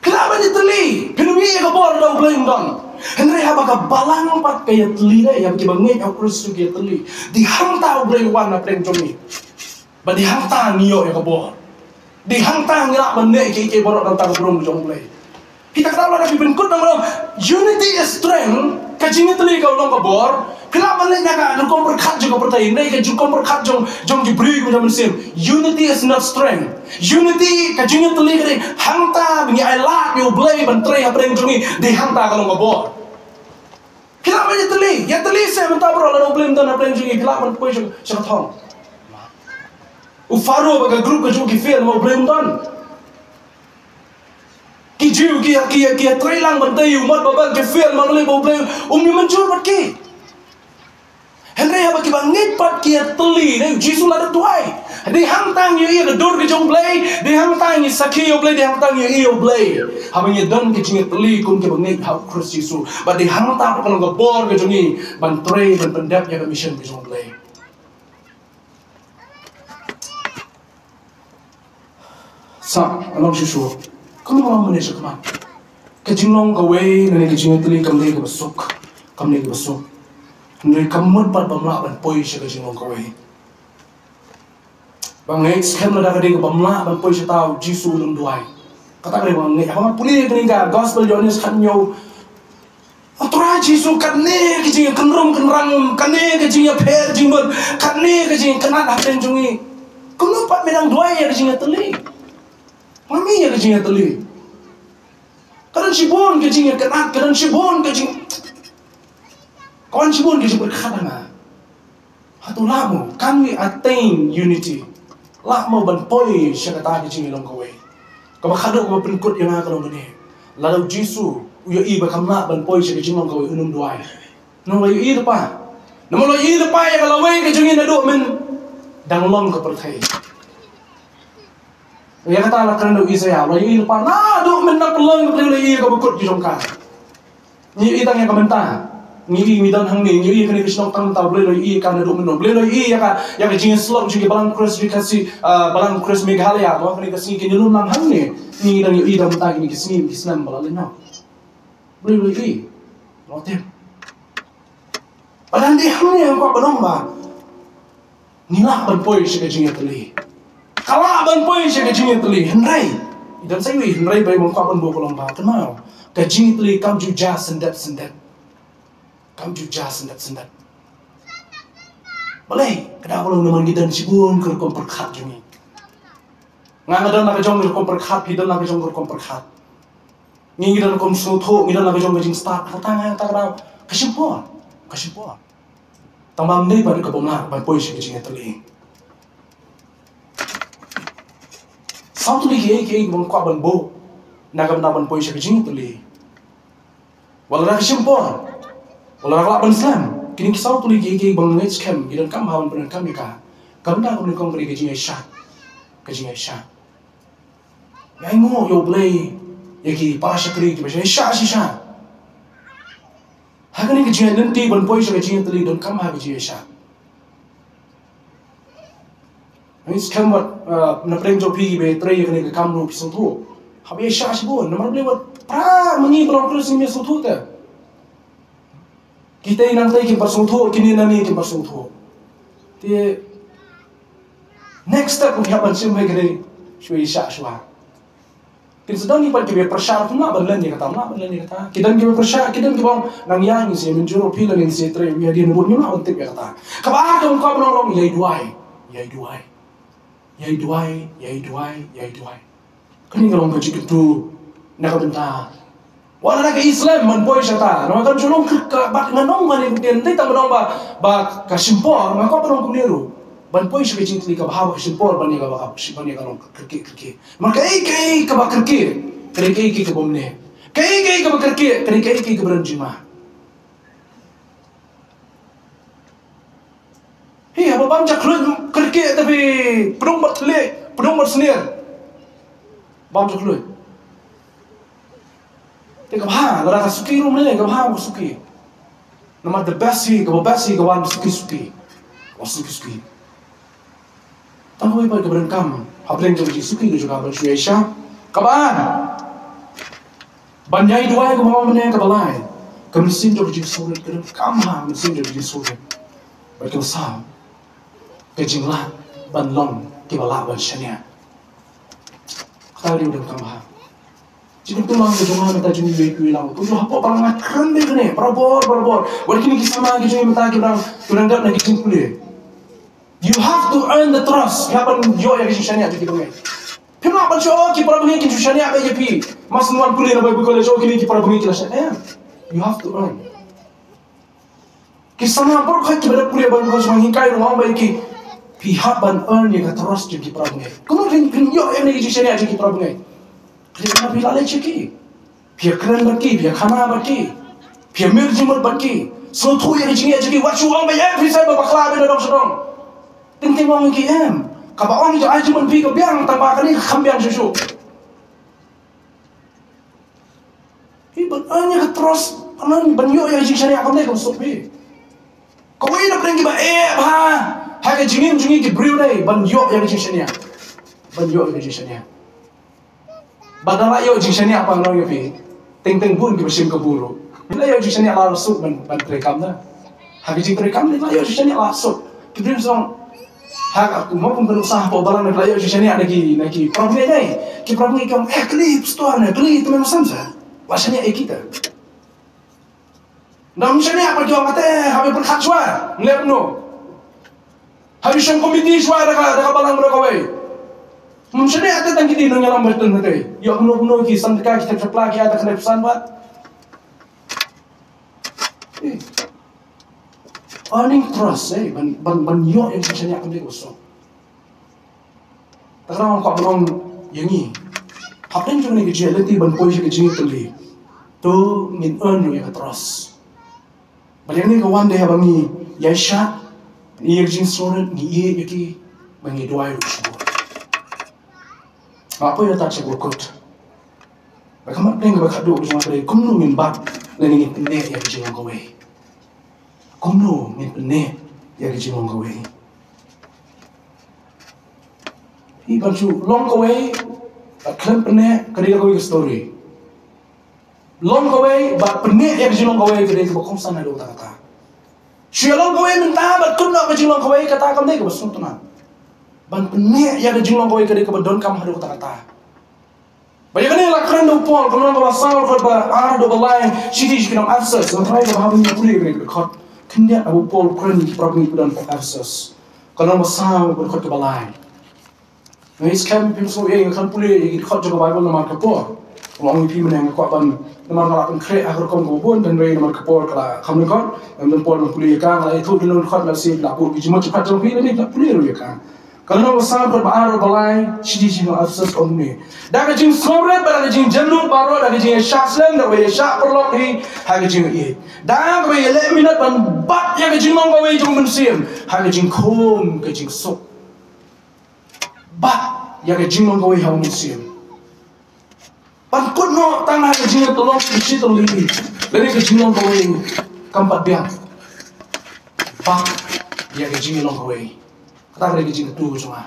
Phi lah ban ïatylli, phin ïohi ïa ka bor lada U Blei um don. Hynrei haba ka balang pat ka ïatylli, ïa kiba ngeit ha U Khrist ki ïatylli, dei hangta U Blei u wan na pdeng jong ngi. Bad dei hangta ngi ïoh ïa ka bor. Dei hangta ngi lah ban leh kiei kiei baroh na ka bynta ka burom jong U Blei. Kita ka daw lada phi pynkut, nang long, unity is strength, ka jingïatylli ka long ka bor. Phi lah ban leh na ka rukom pyrkhat jong ka pyrthei, na ka rukom pyrkhat jong, jong ki briew ki mynsiem. Unity is not strength. Unity, ka jingïatylli ka dei hangta ba ngi ai lad ïa U Blei ban trei hapdeng jong ngi, dei hangta ka long ka bor. Phi lah ban ïatylli, ïatylli seh mynta baroh, lada U Blei um don hapdeng jong ngi, phi lah ban poi sha, sha ka thong. U Pharaoh bad ka group ka jong u ki fail namar U Blei um don. Ki Jiw ki, ki, ki ïatrei lang ban tei ïa u mot Babel, ki fail namar lei ba U Blei um ïa mynjur bad ki. Hynrei haba kiba ngeit pat ki ïatylli, dei, U Jisu la dep duwai. Dei hangta ngi ïohi ïa ka dur ka jong U Blei, dei hangta ngi sakhi ïa U Blei, dei hangta ngi ïohi ïa U Blei. Haba ngi don ka jingïatylli kum kiba ngeit ha U Khrist Jisu. Bad dei hangta pat ka long ka bor ka jong ngi ban trei, ban pyndep ïa ka mission ka jong U Blei. Sa, ngan ong shuh shuh. Kumno ngan ong mynne sha khmat? Ka jinglong kawei, lane ka jingïatylli kam dei kaba suk. Kam dei kaba suk. Hynrei kam mut pat bym lah ban poi sha ka jinglong kawei. Ba ngeit skhem lada ka dei kaba ym lah ban poi shata, U Jisu un ym duwai. Kata ka dei ba ngeit. Haba nga pule kane ka Gospel Ïoannis khathynñiew, U Trai Jisu, kane ka jingïakynrum kynrang, kane ka jingïapher jingmut, kane ka jingïakynad hapdeng jong ngi. Kumno pat me dang duwai ïa ka jingïatylli? Nga mih ïa ka jingïatylli. Ka don shibun ka jingïakynad, ka don shibun ka jing, ka wan shibun ka jingpyrkhat ha nga. Hato lah mo, can we attain unity? Lah mo ban poi sha kata ka jinglong kawei? Kaba khadduh kaba pynkut ïa nga ka long kane. Lada U Jisu u ïohi ba kam lah ban poi sha ka jinglong kawei, un ym duwai. Namar u la ïohi lypa. Namar u la ïohi lypa ïa ka lawei ka jong ngi naduh myndang long ka pyrthei. Ïa kata la kren da u Isaïah, u la ïohi lypa naduh mynba pynlong ka pyrthei, u la ïohi ïa kaba kut ki jong ka. Ngi ïohi tang ïa ka mynta. Ngi ïohi ngi don hangne, ngi ïohi kane ka shnong tang mynta, U Blei u la ïohi ïa ka naduh mynno. U Blei u la ïohi ïa ka, ïa ka jingshlok jong ki Balang Khrist Ri Khasi, ah, Balang Khrist Meghalaya, ba kane ka sngi kin ïalum lang hangne. Ngi dang ïohi tang mynta kine ki sngi, ki snem ba la leit noh. U Blei u la ïohi. Long tip. Ba dang dei hangne, nga kwah ban ong ba ngi lah ban poi sha ka jingïatylli. Ka lah ban poi sha ka jingïatylli. Hynrei, i don sa iwei hynrei ba nga kwah ban buh ka long ba, kynmaw, ka jingïatylli kam ju jia syndep syndep. Kam ju jia syndep syndep. Balei? Ka daw ka long namar ngi don shibun ka rukom pyrkhat jong ngi. Nga, nga don la ka jong ka rukom pyrkhat, phi don la ka jong ka rukom pyrkhat. Ngi, ngi don rukom sngewthuh, ngi don la ka jong ka jingstad. Hangta nga, hangta ka daw, ka shim por. Ka shim por. Tangba ym dei pat kaba ym lah ban poi sha ka jingïatylli. Saw tylli kiei kiei ba nga kwah ban buh na ka bynta ban poi sha ka jingïatylli. Wat la ka shim por, wat la ka lah ban slem, kine ki saw tylli kiei kiei ba nga ngeit skhem ki donkam ha ban pyndonkam ïa ka. Ka bynta kaba nyngkong ka dei ka jingïaishah. Ka jingïaishah. Ngi ainguh ïa U Blei ïa ki para shakri kiba shah shah shisha. Ha kane ka jingïaid lynti ban poi sha ka jingïatylli donkam ha ka jingïaishah. Ngi skhem wat, uh, na pdeng jong phi kiba trei ïa kane ka kam ruh phi sngewthuh. Haba ïaishah shibun namar balei? Wat para ma ngi ba long Khrist ngim ïa sngewthuh te. Kita nangta kim pat sngewthuh, kine nangne kim pat sngewthuh. Te next step ki hap ban shim hi ka dei shu ïaishah shuwa. Kin sa don ki pat kiba pyrshah, kin lah ban len ïa kata, lah ban len ïa kata. Ki don kiba pyrshah, ki don kiba ong nang ïa ngi sa mynjur phi lane ngi sa trei ïa dien bun, ngi lah ban tip ïa kata. Kaba ar ka ong, kaba nong long ïai duwai, ïai duwai, ïai duwai, ïai duwai, ïai duwai. Kane ka long ka jingkyntu na ka bynta. Wat la ka Islam ban poi shata, namar kan shu long ka, ka, ba nga nong, nga ne ktien dei tang ba nong ba, ba ka shim por, nga kwah ba nong kumne ruh. Ban poi sha ka jingkylli kaba hap ba ka shim por ban ïa ka, ba ka, ban ïa ka long kyrkieh kyrkieh. Namar kaei kaei kaba kyrkieh ka dei kaei kaei kaba mynne. Kaei kaei kaba kyrkieh ka dei kaei kaei kaba don jingma. Hi, haba bam jakhluit kyrkieh te phi pynung bad thylliej, pynung bad snier. Bam jakhluit. Te kaba ha, lada ka suki ruh mynne, kaba ha ka suki. Namar the best hi, kaba best hi ka wan suki suki. Wan suki suki. Tang kawei pat kaba donkam hapdeng jong ka jingsuki ka jong ka ban shu ïaishah. Kaba ar, ban ïai duwai, kaba ong mynne, kaba lai, ka mynsiem jong ka jingsngewrit ka donkam ha, mynsiem jong ka jingsngewrit. Bad kaba saw, ka jinglad ban long kiba lah ban shaniah. Kata ka dei ba donkam ha. Jingkyntu lang ka jong nga mynta, jong ngi kiwei kiwei lang. Kumjuh hapoh balang nga kren beit kane barabor barabor. Wat kine ki samla ki jong ngi mynta kiba dang, kiba dang dap na ki jingpule. You have to earn the trust. Phi hap ban ïoh ïa ka jingshaniah jong ki parabangeit. Phim lah ban shu, oh, ki parabangeit kin shu shaniah beit ïa phi. Mas ngan pule na Bible College, oh, kine ki parabangeit ki la shaniah. You have to earn. Ki samla baroh kiba dang pule Bible College, nga hikai ruh nga ong beit ïa ki, phi hap ban earn ïa ka trust jong ki parabangeit. Kumno phin, phin ïoh ïa ka jingshaniah jong ki parabangeit? Phi hap, phi la leit sha ki. Phi ïa kren bad ki, phi ïa khana bad ki, phi ïa mih jingmut bad ki. Sngewthuh ïa ka jingeh jong ki. Wat shu ong ba ïa phi sa ba bakla beit na dong sha dong. Teng teng ong ïa ki em, kaba ong jong ai jingmut phi ka biang, tang ba kane ka kham biang shuh shuh. Hi, ban earn ïa ka trust, ban, ban ïoh ïa ka jingshaniah kam dei kaba suk phi. Kawei na pdeng kiba eh bha ha ka jingim jong ngi ki briew dei ban ïoh ïa ka jingshaniah. Ban ïoh ïa ka jingshaniah. Ba da la ïoh jingshaniah, pang nong ïa phi, teng teng bun kiba shim ka buh ruh. Phi la ïoh jingshaniah la suk ban, ban trei kam da. Ha ka jingtrei kam phi la ïoh jingshaniah la suk. Ki briew song ha ka, kumno kum ka nuksa hapoh balang, phi la ïoh jingshaniah na ki, na ki parabangeit dei. Ki parabangeit ki ong, eh, kylli pastor ne, kylli tymmen basan sa la shaniah ïa kita. Nang shaniah pat ki ong kata, haba pyrkhat shuwa, nglep no. Haba shong komiti shuwa da ka, da ka balang baroh kawei. Ym shaniah te tang kiti nongïalam ba tang kata. Ïoh kumno kumno ki san tyngka, ki thep shapla, ki ai tang khyndai phew san baht. Eh. Earning trust, eh, ban, ban, ban ïoh ïa ka jingshaniah kam dei kaba suk. Te ka dang kwah ban ong ïa ngi, hapdeng jong kane ka jingïaleit ban poi sha ka jingïatylli, to ngin earn ïa ka trust. Bad ïa kane ka wan dei haba ngi ïaishah, ngi ïa ka jingsngewrit, ngi ïeit ïa ki, ba ngi duwai ruh shibun. Nga poi na tad sha ka kut. Ba ka mat dei kaba khadduh ka jong nga ka dei kumno ngin bat lane ngin pynneh ïa ka jinglong kawei. Kumno ngin pynneh ïa ka jinglong kawei. Hi, ban shu long kawei bad khlem pynneh ka dei kawei ka story. Long kawei bad pynneh ïa ka jinglong kawei ka dei kaba kongsan haduh katta katta. Shu ïa long kawei mynta bad kut noh ka jinglong kawei, kata kam dei kaba sngewtynnat. Ban pynneh ïa ka jinglong kawei ka dei kaba donkam haduh katta katta. Ba ïa kane la kren da u Paul, ka lynnong kaba saw, dkhot ba ar haduh ba lai, shithi sha ki nong Ephesus. Nga tharai kaba hap ban pule ïa kane ka dkhot khyndiat, haba u Paul u kren ïa ki parabangeit ba don hapoh Ephesus. Ka lynnong ba saw, dkhot kaba lai. Nga ngeit skhem phim sngew ei nga khlem pule ïa ki dkhot jong ka Baibl namar ka por. Nga ong ïa phi mynne nga kwah ban, namar nga la pynkhreh ha ka rukom kaba bun, hynrei namar ka por ka la kham lyngkot, ngam don por ban pule ïa ka. Nga la ïathuh ki lynnong dkhot, lehse la buh ki jingmut jingpyrkhat jong phi, lane phi la pule ruh ïa ka. Ka lynnong ba saw, dkhot ba ar haduh ba lai, shithi sha ki nong Ephesus ong kumne: Da ka jingsngewrit bad da ka jingjemnud baroh, da ka jingïaishah slem, da kaba ïaishah paralok hi ha ka jingïeit, da kaba ïaleh minot ban bat ïa ka jinglong kawei jong u Mynsiem ha ka jingkhum ka jingsuk. Bat ïa ka jinglong kawei ha u Mynsiem. Ban kut noh tang ha ka jingïatylli, ka jingïatylli lane ka jinglong kawei kam pat biang. Bat ïa ka jinglong kawei. Kata ka dei ka jingkyntu ka jong nga.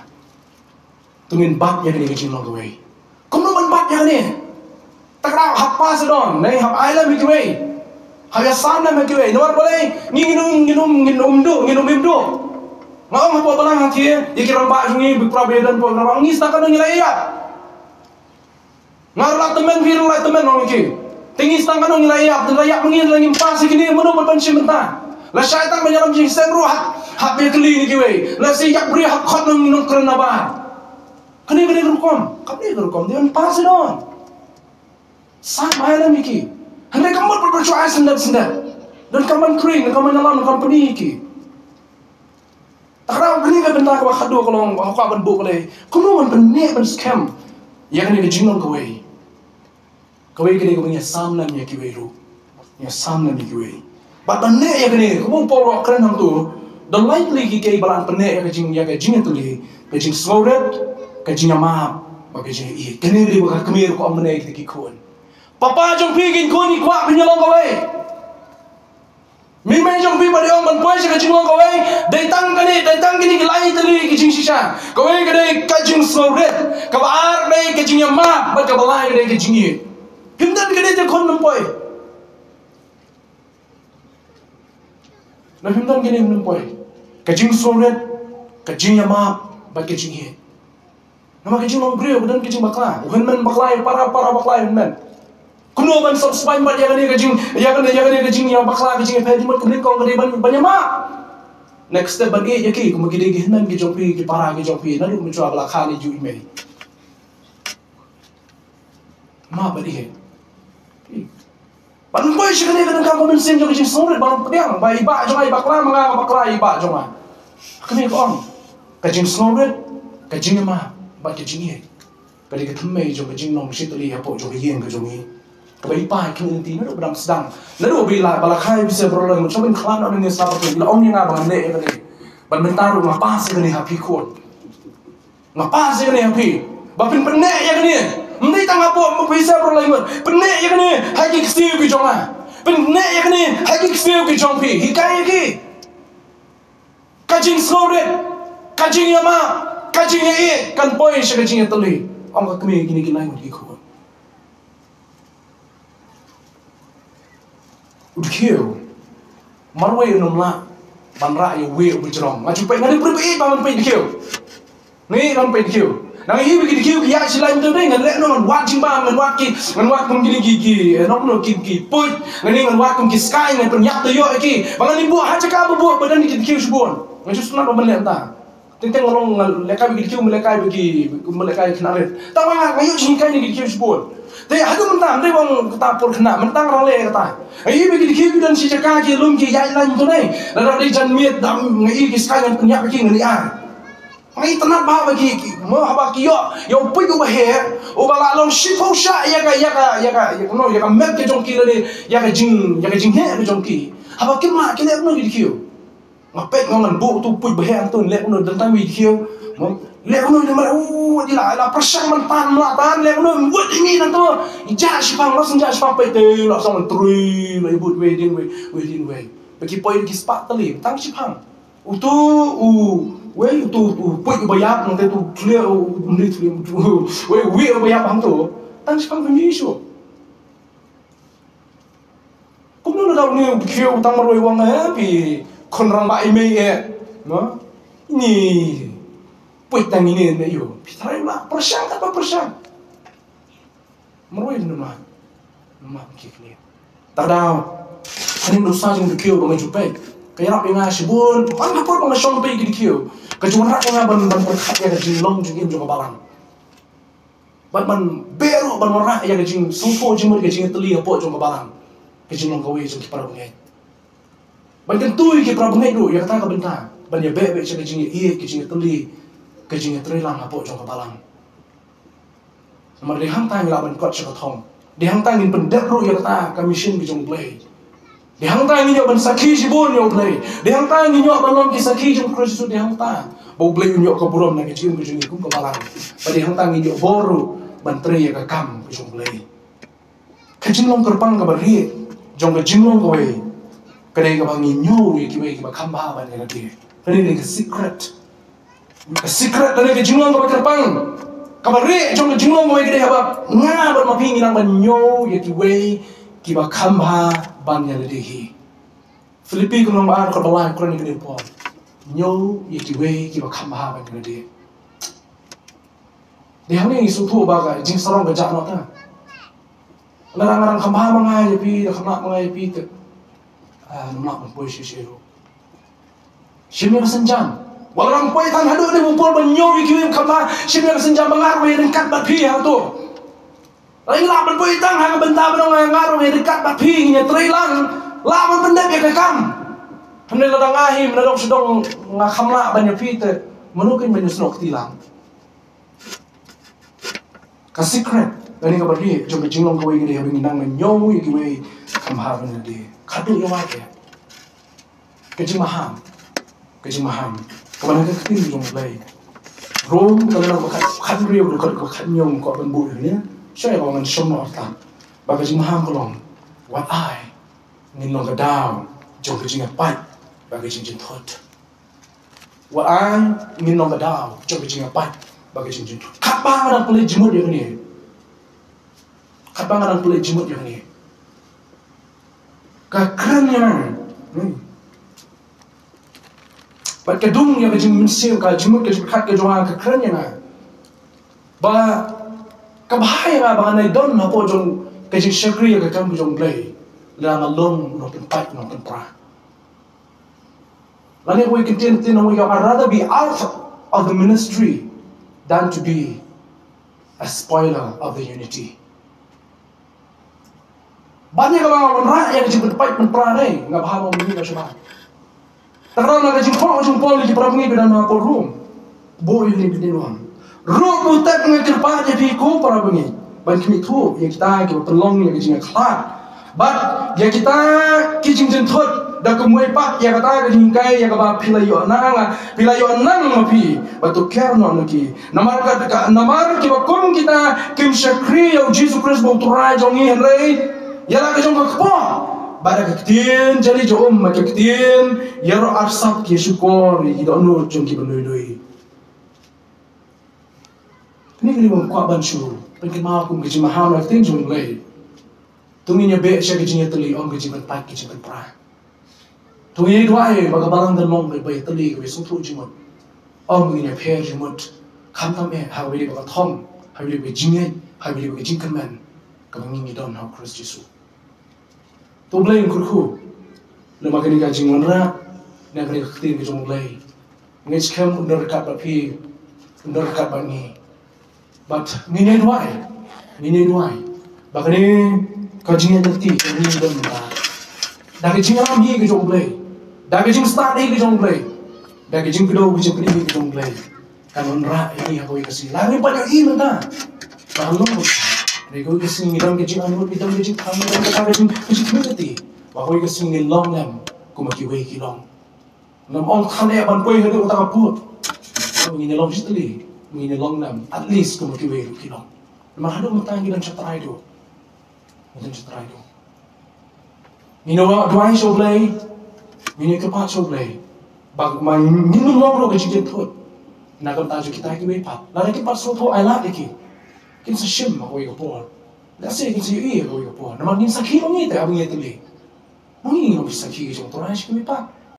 To ngin bat ïa kane ka jinglong kawei. Kumno ban Pat ïa kane. Te ka daw hap pass don, ne hap ai lem ïa kiwei. Hap ïasam lem ïa kiwei. Namar balei, ngi ngin ym, ngin ym, ngin ym duh, ngin ym im duh. Nga ong hapoh balang hangthie, ïa ki rangbah jong ngi, bad para bangeit, para bangeit, ngi sdang katno ngi la ïap. Nga la tymmen, phi la tymmen, ong ïa ki. Te ngi sdang katno ngi la ïap, ngi la ïap, ngi la ngim pass ïa kine, mano ban pynshimbynta. Lashai tang ban ïalam jingseng ruh, hap, hap ïakylli na kiwei. Lashai ïap briew, hap khot nong, nongkren nabar. Kane, kane ka rukom, kane ka rukom, dei ban pass don. Sa bai lem ïa ki. Hynrei ka mut ban shu ai syndep syndep. Donkam ban kring, donkam ban ïalam, donkam pyni ïa ki. Te ka daw kane ka bynta kaba khadduh ka long, ha kaba ban buh ka dei, kumno ban pynneh ban skhem ïa kane ka jinglong kawei. Kawei ka dei kaba ngi ïasam lem ïa kiwei ruh. Ngi ïasam lem ïa kiwei. Bad ban neh ïa kane, kumba u Paul u kren hangto, the likely ki kiei ba lah ban pynneh ïa ka jing, ïa ka jingïatylli, ka jingsngewrit, ka jingïamap, bad ka jingïaieit. Kane ka dei ba ka kmie ruh ka ong mynne ïa kita ki khun. Papa jong phi, ki khun, ngi kwah phin ïalong kawei. Mei mei jong phi ba dei ong ban poi sha ka jinglong kawei, dei tang kane, dei tang kine ki lai tylli ki jingshisha. Kawei ka dei ka jingsngewrit, kaba ar ka dei ka jingïamap, bad kaba lai ka dei ka jingïeit. Phim don kane te khun, nym poi. Lada phim don kine, nym poi. Ka jingsngewrit, ka jingïamap, bad ka jingïeit. Namar ka jinglong briew ka don ka jingbakla. U hynmen bakla ïa para, para bakla ïa u hynmen. Kumno ban sop sbaiñ bad ïa kane ka jing, ïa kane, ïa kane ka jingïabakla, ka jingïapher jingmut, ka nyngkong ka dei ban, ban ïamap. Next step ban ïeit ïa ki, kumba ki dei ki hynmen ki jong phi, ki para ki jong phi, naduh mynshuwa ba la kha ne juh i mei. Map bad ïeit. Ban poi sha kane ka donkam ka mynsiem jong ka jingsngewrit, ban pdiang ba i bah jong nga i bakla, ma nga nga bakla ïa i bah jong nga. Kane ka ong, ka jingsngewrit, ka jingïamap, bad ka jingïeit. Ka dei ka thymmei jong ka jinglong shitylli hapoh jong ka ïing ka jong ngi. Kaba i pa i kmie lynti naduh ba dang sdang, naduh ba i la, ba la kha ïa i bishar baroh lai ngut, sha ban khlad noh na ngi sa ba ki la ong ïa nga ba ngan leh ïa kane. Bad mynta ruh nga pass ïa kane ha phi khun. Nga pass ïa kane ha phi. Ba phin pynneh ïa kane. Ym dei tang hapoh ma phi sa baroh lai ngut. Pynneh ïa kane ha ki ksiew ki jong nga. Pynneh ïa kane ha ki ksiew ki jong phi. Hikai ïa ki. Ka jingsngewrit, ka jingïamap, ka jingïaieit kan poi sha ka jingïatylli. Ong ka kmie kine ki lai ngut ki khun. U dkhiew marwei un ym lah ban rah ïa uwei uba jrong. Nga ju peit, nga dei u briew ba ïeit ba ngan peit dkhiew. Ngi ngan peit dkhiew. Nang ïohi ba ki dkhiew ki ïaid shi lain to dei, ngan leh noh, ngan wad jingbam, ngan wad ki, ngan wad kum kine ki, ki, eh, nongno ki, ki puit. Ngan ïohi ngan wad kum ki skai, ngan pynïap taïew ïa ki. Ba ngan ïa buh ha jaka ba buh ba don ki dkhiew shibun. Nga ju sngewtynnat ba ngan leh mynta. Teng teng nga long, nga lehkai bad ki dkhiew, ma lehkai bad ki, ma lehkai khynnah rit. Tangba nga, nga ïoh jinghikai na ki dkhiew shibun. Te haduh mynta, ym dei ba ong kata por khynnah, mynta nga dang leh kata. Nga ïohi ba ki dkhiew ki don shi jaka ki lum ki ïaid lain to dei. Lada dei janmiet, da nga ïohi ki skai ngan pynïap ïa ki, ngan ïa ai. Nga itynnat bha ba ki, ki, mo haba ki ïoh ïa u puit uba heh, uba la long shiphew shah ïa ka, ïa ka, ïa ka, ïa ka, no, ïa ka met ka jong ki lane ïa ka jing, ïa ka jingheh ka jong ki. Haba kim lah ki leh kumno ki dkhiew. Nga peit nga, ngan buh utu u puit ba heh hangto, leh kumno, don tang wei dkhiew. Mo leh kumno, leh kumno, u, u, u, la, la pyrshang ban tan, la tan, leh kumno, wut ïa ngi nangto. Jah shiphang, la shu jah shiphang, peit te la shu ngan trei, la ïa bud wei dien wei, wei dien wei. Ba ki poi ki spah tylli, tang shiphang. Utu u, wei, utu u puit uba ïap, nangta utu u thlia, u, u, u, wei, wei uba ïap hangto. Tang shiphang pynïasoh. Kumno lada une u dkhiew tang marwei u ong, eh, phi khun rangbah i mei eh. Mo? Ini puit tang ine ne ïoh. Phi tharai u la pyrshang katba pyrshang. Marwei u ong, namar, namar ki khleh. Te ka daw, kane ka dosa jong u dkhiew ba nga ju peit, ka ïarap ïa nga shibun. Ban ha por ba nga shong peit ki dkhiew, ka ju wanrah ïa nga ban, ban pyrkhat ïa ka jinglong jingim jong ka balang. Bad ban beh ruh ban wanrah ïa ka jingsngewthuh jingmut, ka jingïatylli hapoh jong ka balang, ka jinglong kawei jong ki para bangeit. Ban kyntu ïa ki para bangeit ruh ïa kata ka bynta, ban ïabeh beit sha ka jingïaieit, ka jingïatylli, ka jingïatreilang hapoh jong ka balang. Namar dei hangta ngi lah ban kot sha ka thong. Dei hangta ngin pyndep ruh ïa kata ka mission ka jong U Blei. Dei hangta ngin ïoh ban sakhi shibun ïa U Blei. Dei hangta ngin ïoh ban long ki sakhi jong U Khrist Jisu, dei hangta ba U Blei un ïoh ka burom na ka jingim ka jong ngi kum ka balang. Bad dei hangta ngin ïoh bor ruh ban trei ïa ka kam ka jong U Blei. Ka jinglong kyrpang kaba rieh jong ka jinglong kawei ka dei kaba ngin ñiew ïa kiwei kiba kham bha ban ïa lade. Kane ka dei ka secret. Ka secret lane ka jinglong kaba kyrpang. Kaba rieh jong ka jinglong kawei ka dei haba nga bad ma phi ngi nang ban ñiew ïa kiwei kiba kham bha ban ïalade hi. Philippi ka lynnong ba ar, ka ba lai, kren ïa ka dei u Paul. Ñiew ïa kiwei kiba kham bha ban ïalade. Dei hangne ngi sngewthuh ba ka jingsarong ka jah noh ta. Lada nga dang kham bha ma nga ïa phi, da kham lah ma nga ïa phi te, ah, ngam lah ban poi shisha ruh. Shim ïa ka sienjam. Wat la dang poi tang haduh ne u Paul ban ñiew ïa kiwei kiba kham bha, shim ïa ka sienjam ba nga ruh ïa ryngkat bad phi hato. Lada ngi lah ban poi tang ha ka bynta ba dang nga ruh ïa ryngkat bad phi, ngin ïa trei lang, lah ban pyndep ïa ka kam. Hynrei lada nga hi, mynta dong sha dong nga kham lah ban ïa phi te, mano kin ban ïasnoh kti lang. Ka secret lane kaba rieh jong ka jinglong kawei ka dei haba ngi nang ban ñiew ïa kiwei kiba kham bha ban ïalade. Khatduh ïa wat ïa ka jingmaham, ka jingmaham kaba na ka ktien jong U Blei. Rom ka lynnong ba khat, khathynriew, ka dkhot kaba khathynñiew, nga kwah ban buh ïa kane. Shuwa ïa kaba ngan shim noh artat. Ba ka jingmaham ka long, wat ai ngin long ka daw jong ka jingïapait bad ka jingjynthut. Wat ai ngin long ka daw jong ka jingïapait bad ka jingjynthut. Katba nga dang pynleit jingmut ïa kane, katba nga dang pynleit jingmut ïa kane, ka kren ïa nga. Hmm. Bad ka dung ïa ka jingmynsiem, ka jingmut, ka jingpyrkhat ka jong nga, ka kren ïa nga ba ka bha ïa nga ba ngan ïadon hapoh jong ka jingshakri ïa ka kam ka jong U Blei lada nga long u nongpynpait, u nongpynpra. Lane kawei ka ktien, ktien nongwei ka ong, "I'd rather be out of the ministry than to be a spoiler of the unity." Ban ïa kaba nga wanrah ïa ka jingpynpait pynpra ne nga bha ma u mih ka shaba. Te ka dei na ka jingkren jong u Paul ïa ki para bangeit ba don ha Rom. Bun ïa ki, ki dei ruh. Ruh bun tep nga kyrpad ïa phi ko para bangeit ban khmih thuh ïa kita kiba pynlong ïa ka jingïakhlad bad ïa kita ki jingjynthut, da kumwei pat ïa kata ka jinghikai ïa kaba phi la ïoh nang, phi la ïoh nang ma phi, bad to kiar noh na ki. Namar ka, ka, namar kiba kum kita kim shakri ïa U Jisu Khrist ba U Trai jong ngi, hynrei ïa la ka jong ka kpoh bad da ka ktien jali jong um, bad ka ktien ïaroh arsap ki ïashukor ïa ki dohnud jong kiba lui lui. Kane ka dei ba nga kwah ban shu pynkynmaw kum ka jingmaham na ka ktien jong U Blei. To ngin ïa beh sha ka jingïatylli, ym ka jingpynpait, ka jingpynpra. To ngin ïa duwai ba ka balang kan long kaba ïatylli, kaba ïasngewthuh jingmut. Ym ngin ïapher jingmut, khamtam eh ha kaba ïadei bad ka thong, ha kaba ïadei bad ka jingngeit, ha kaba ïadei bad ka jingkyrmen kaba ngi ngi don ha U Khrist Jisu. To U Blei un kyrkhu namar kane ka jingwanrah, namar kane ka ktien ka jong U Blei. Ngeit skhem un don ryngkat bad phi, un don ryngkat bad ngi. Bad ngin ïa duwai, ngin ïa duwai ba kane ka jingïaid lynti ka jingdon mynta, da ka jingïalam hi ka jong U Blei, da ka jingstad hi ka jong U Blei, da ka jingkdew ka jingkdei hi ka jong U Blei, kan wanrah ïa ngi ha kawei ka sngi. La ngim pat ïohi mynta, la long mynta. Hynrei kawei ka sngi ngi don ka jingangnud, ngi don ka jingkhang, ngi don kata ka jing, ka jingkhmih lynti ba kawei ka sngi ngin long lem kum kiwei ki long. Ngam ong than eh ban poi haduh kata ka pud. Ngin ïa long shi tylli, ngin ïa long lem, at least kum kiwei ruh ki long. Namar haduh mynta ngi don sha trai duh. Ngi don sha trai duh. Ngin ïa duwai sha U Blei, ngin ïa kyrpad sha U Blei ba ma ngin ym long ruh ka jingjynthut na ka bynta jong kita kiwei pat. Lada kim pat sngewthuh, ai lad ïa ki. Kin sa shim ha kawei ka por. Lehse kin sa ïohi ha kawei ka por. Namar ngin sakhi ma ngi te, haba ngi ïatylli. Ma ngi ngi long ki sakhi ki jong U Trai sha kiwei pat.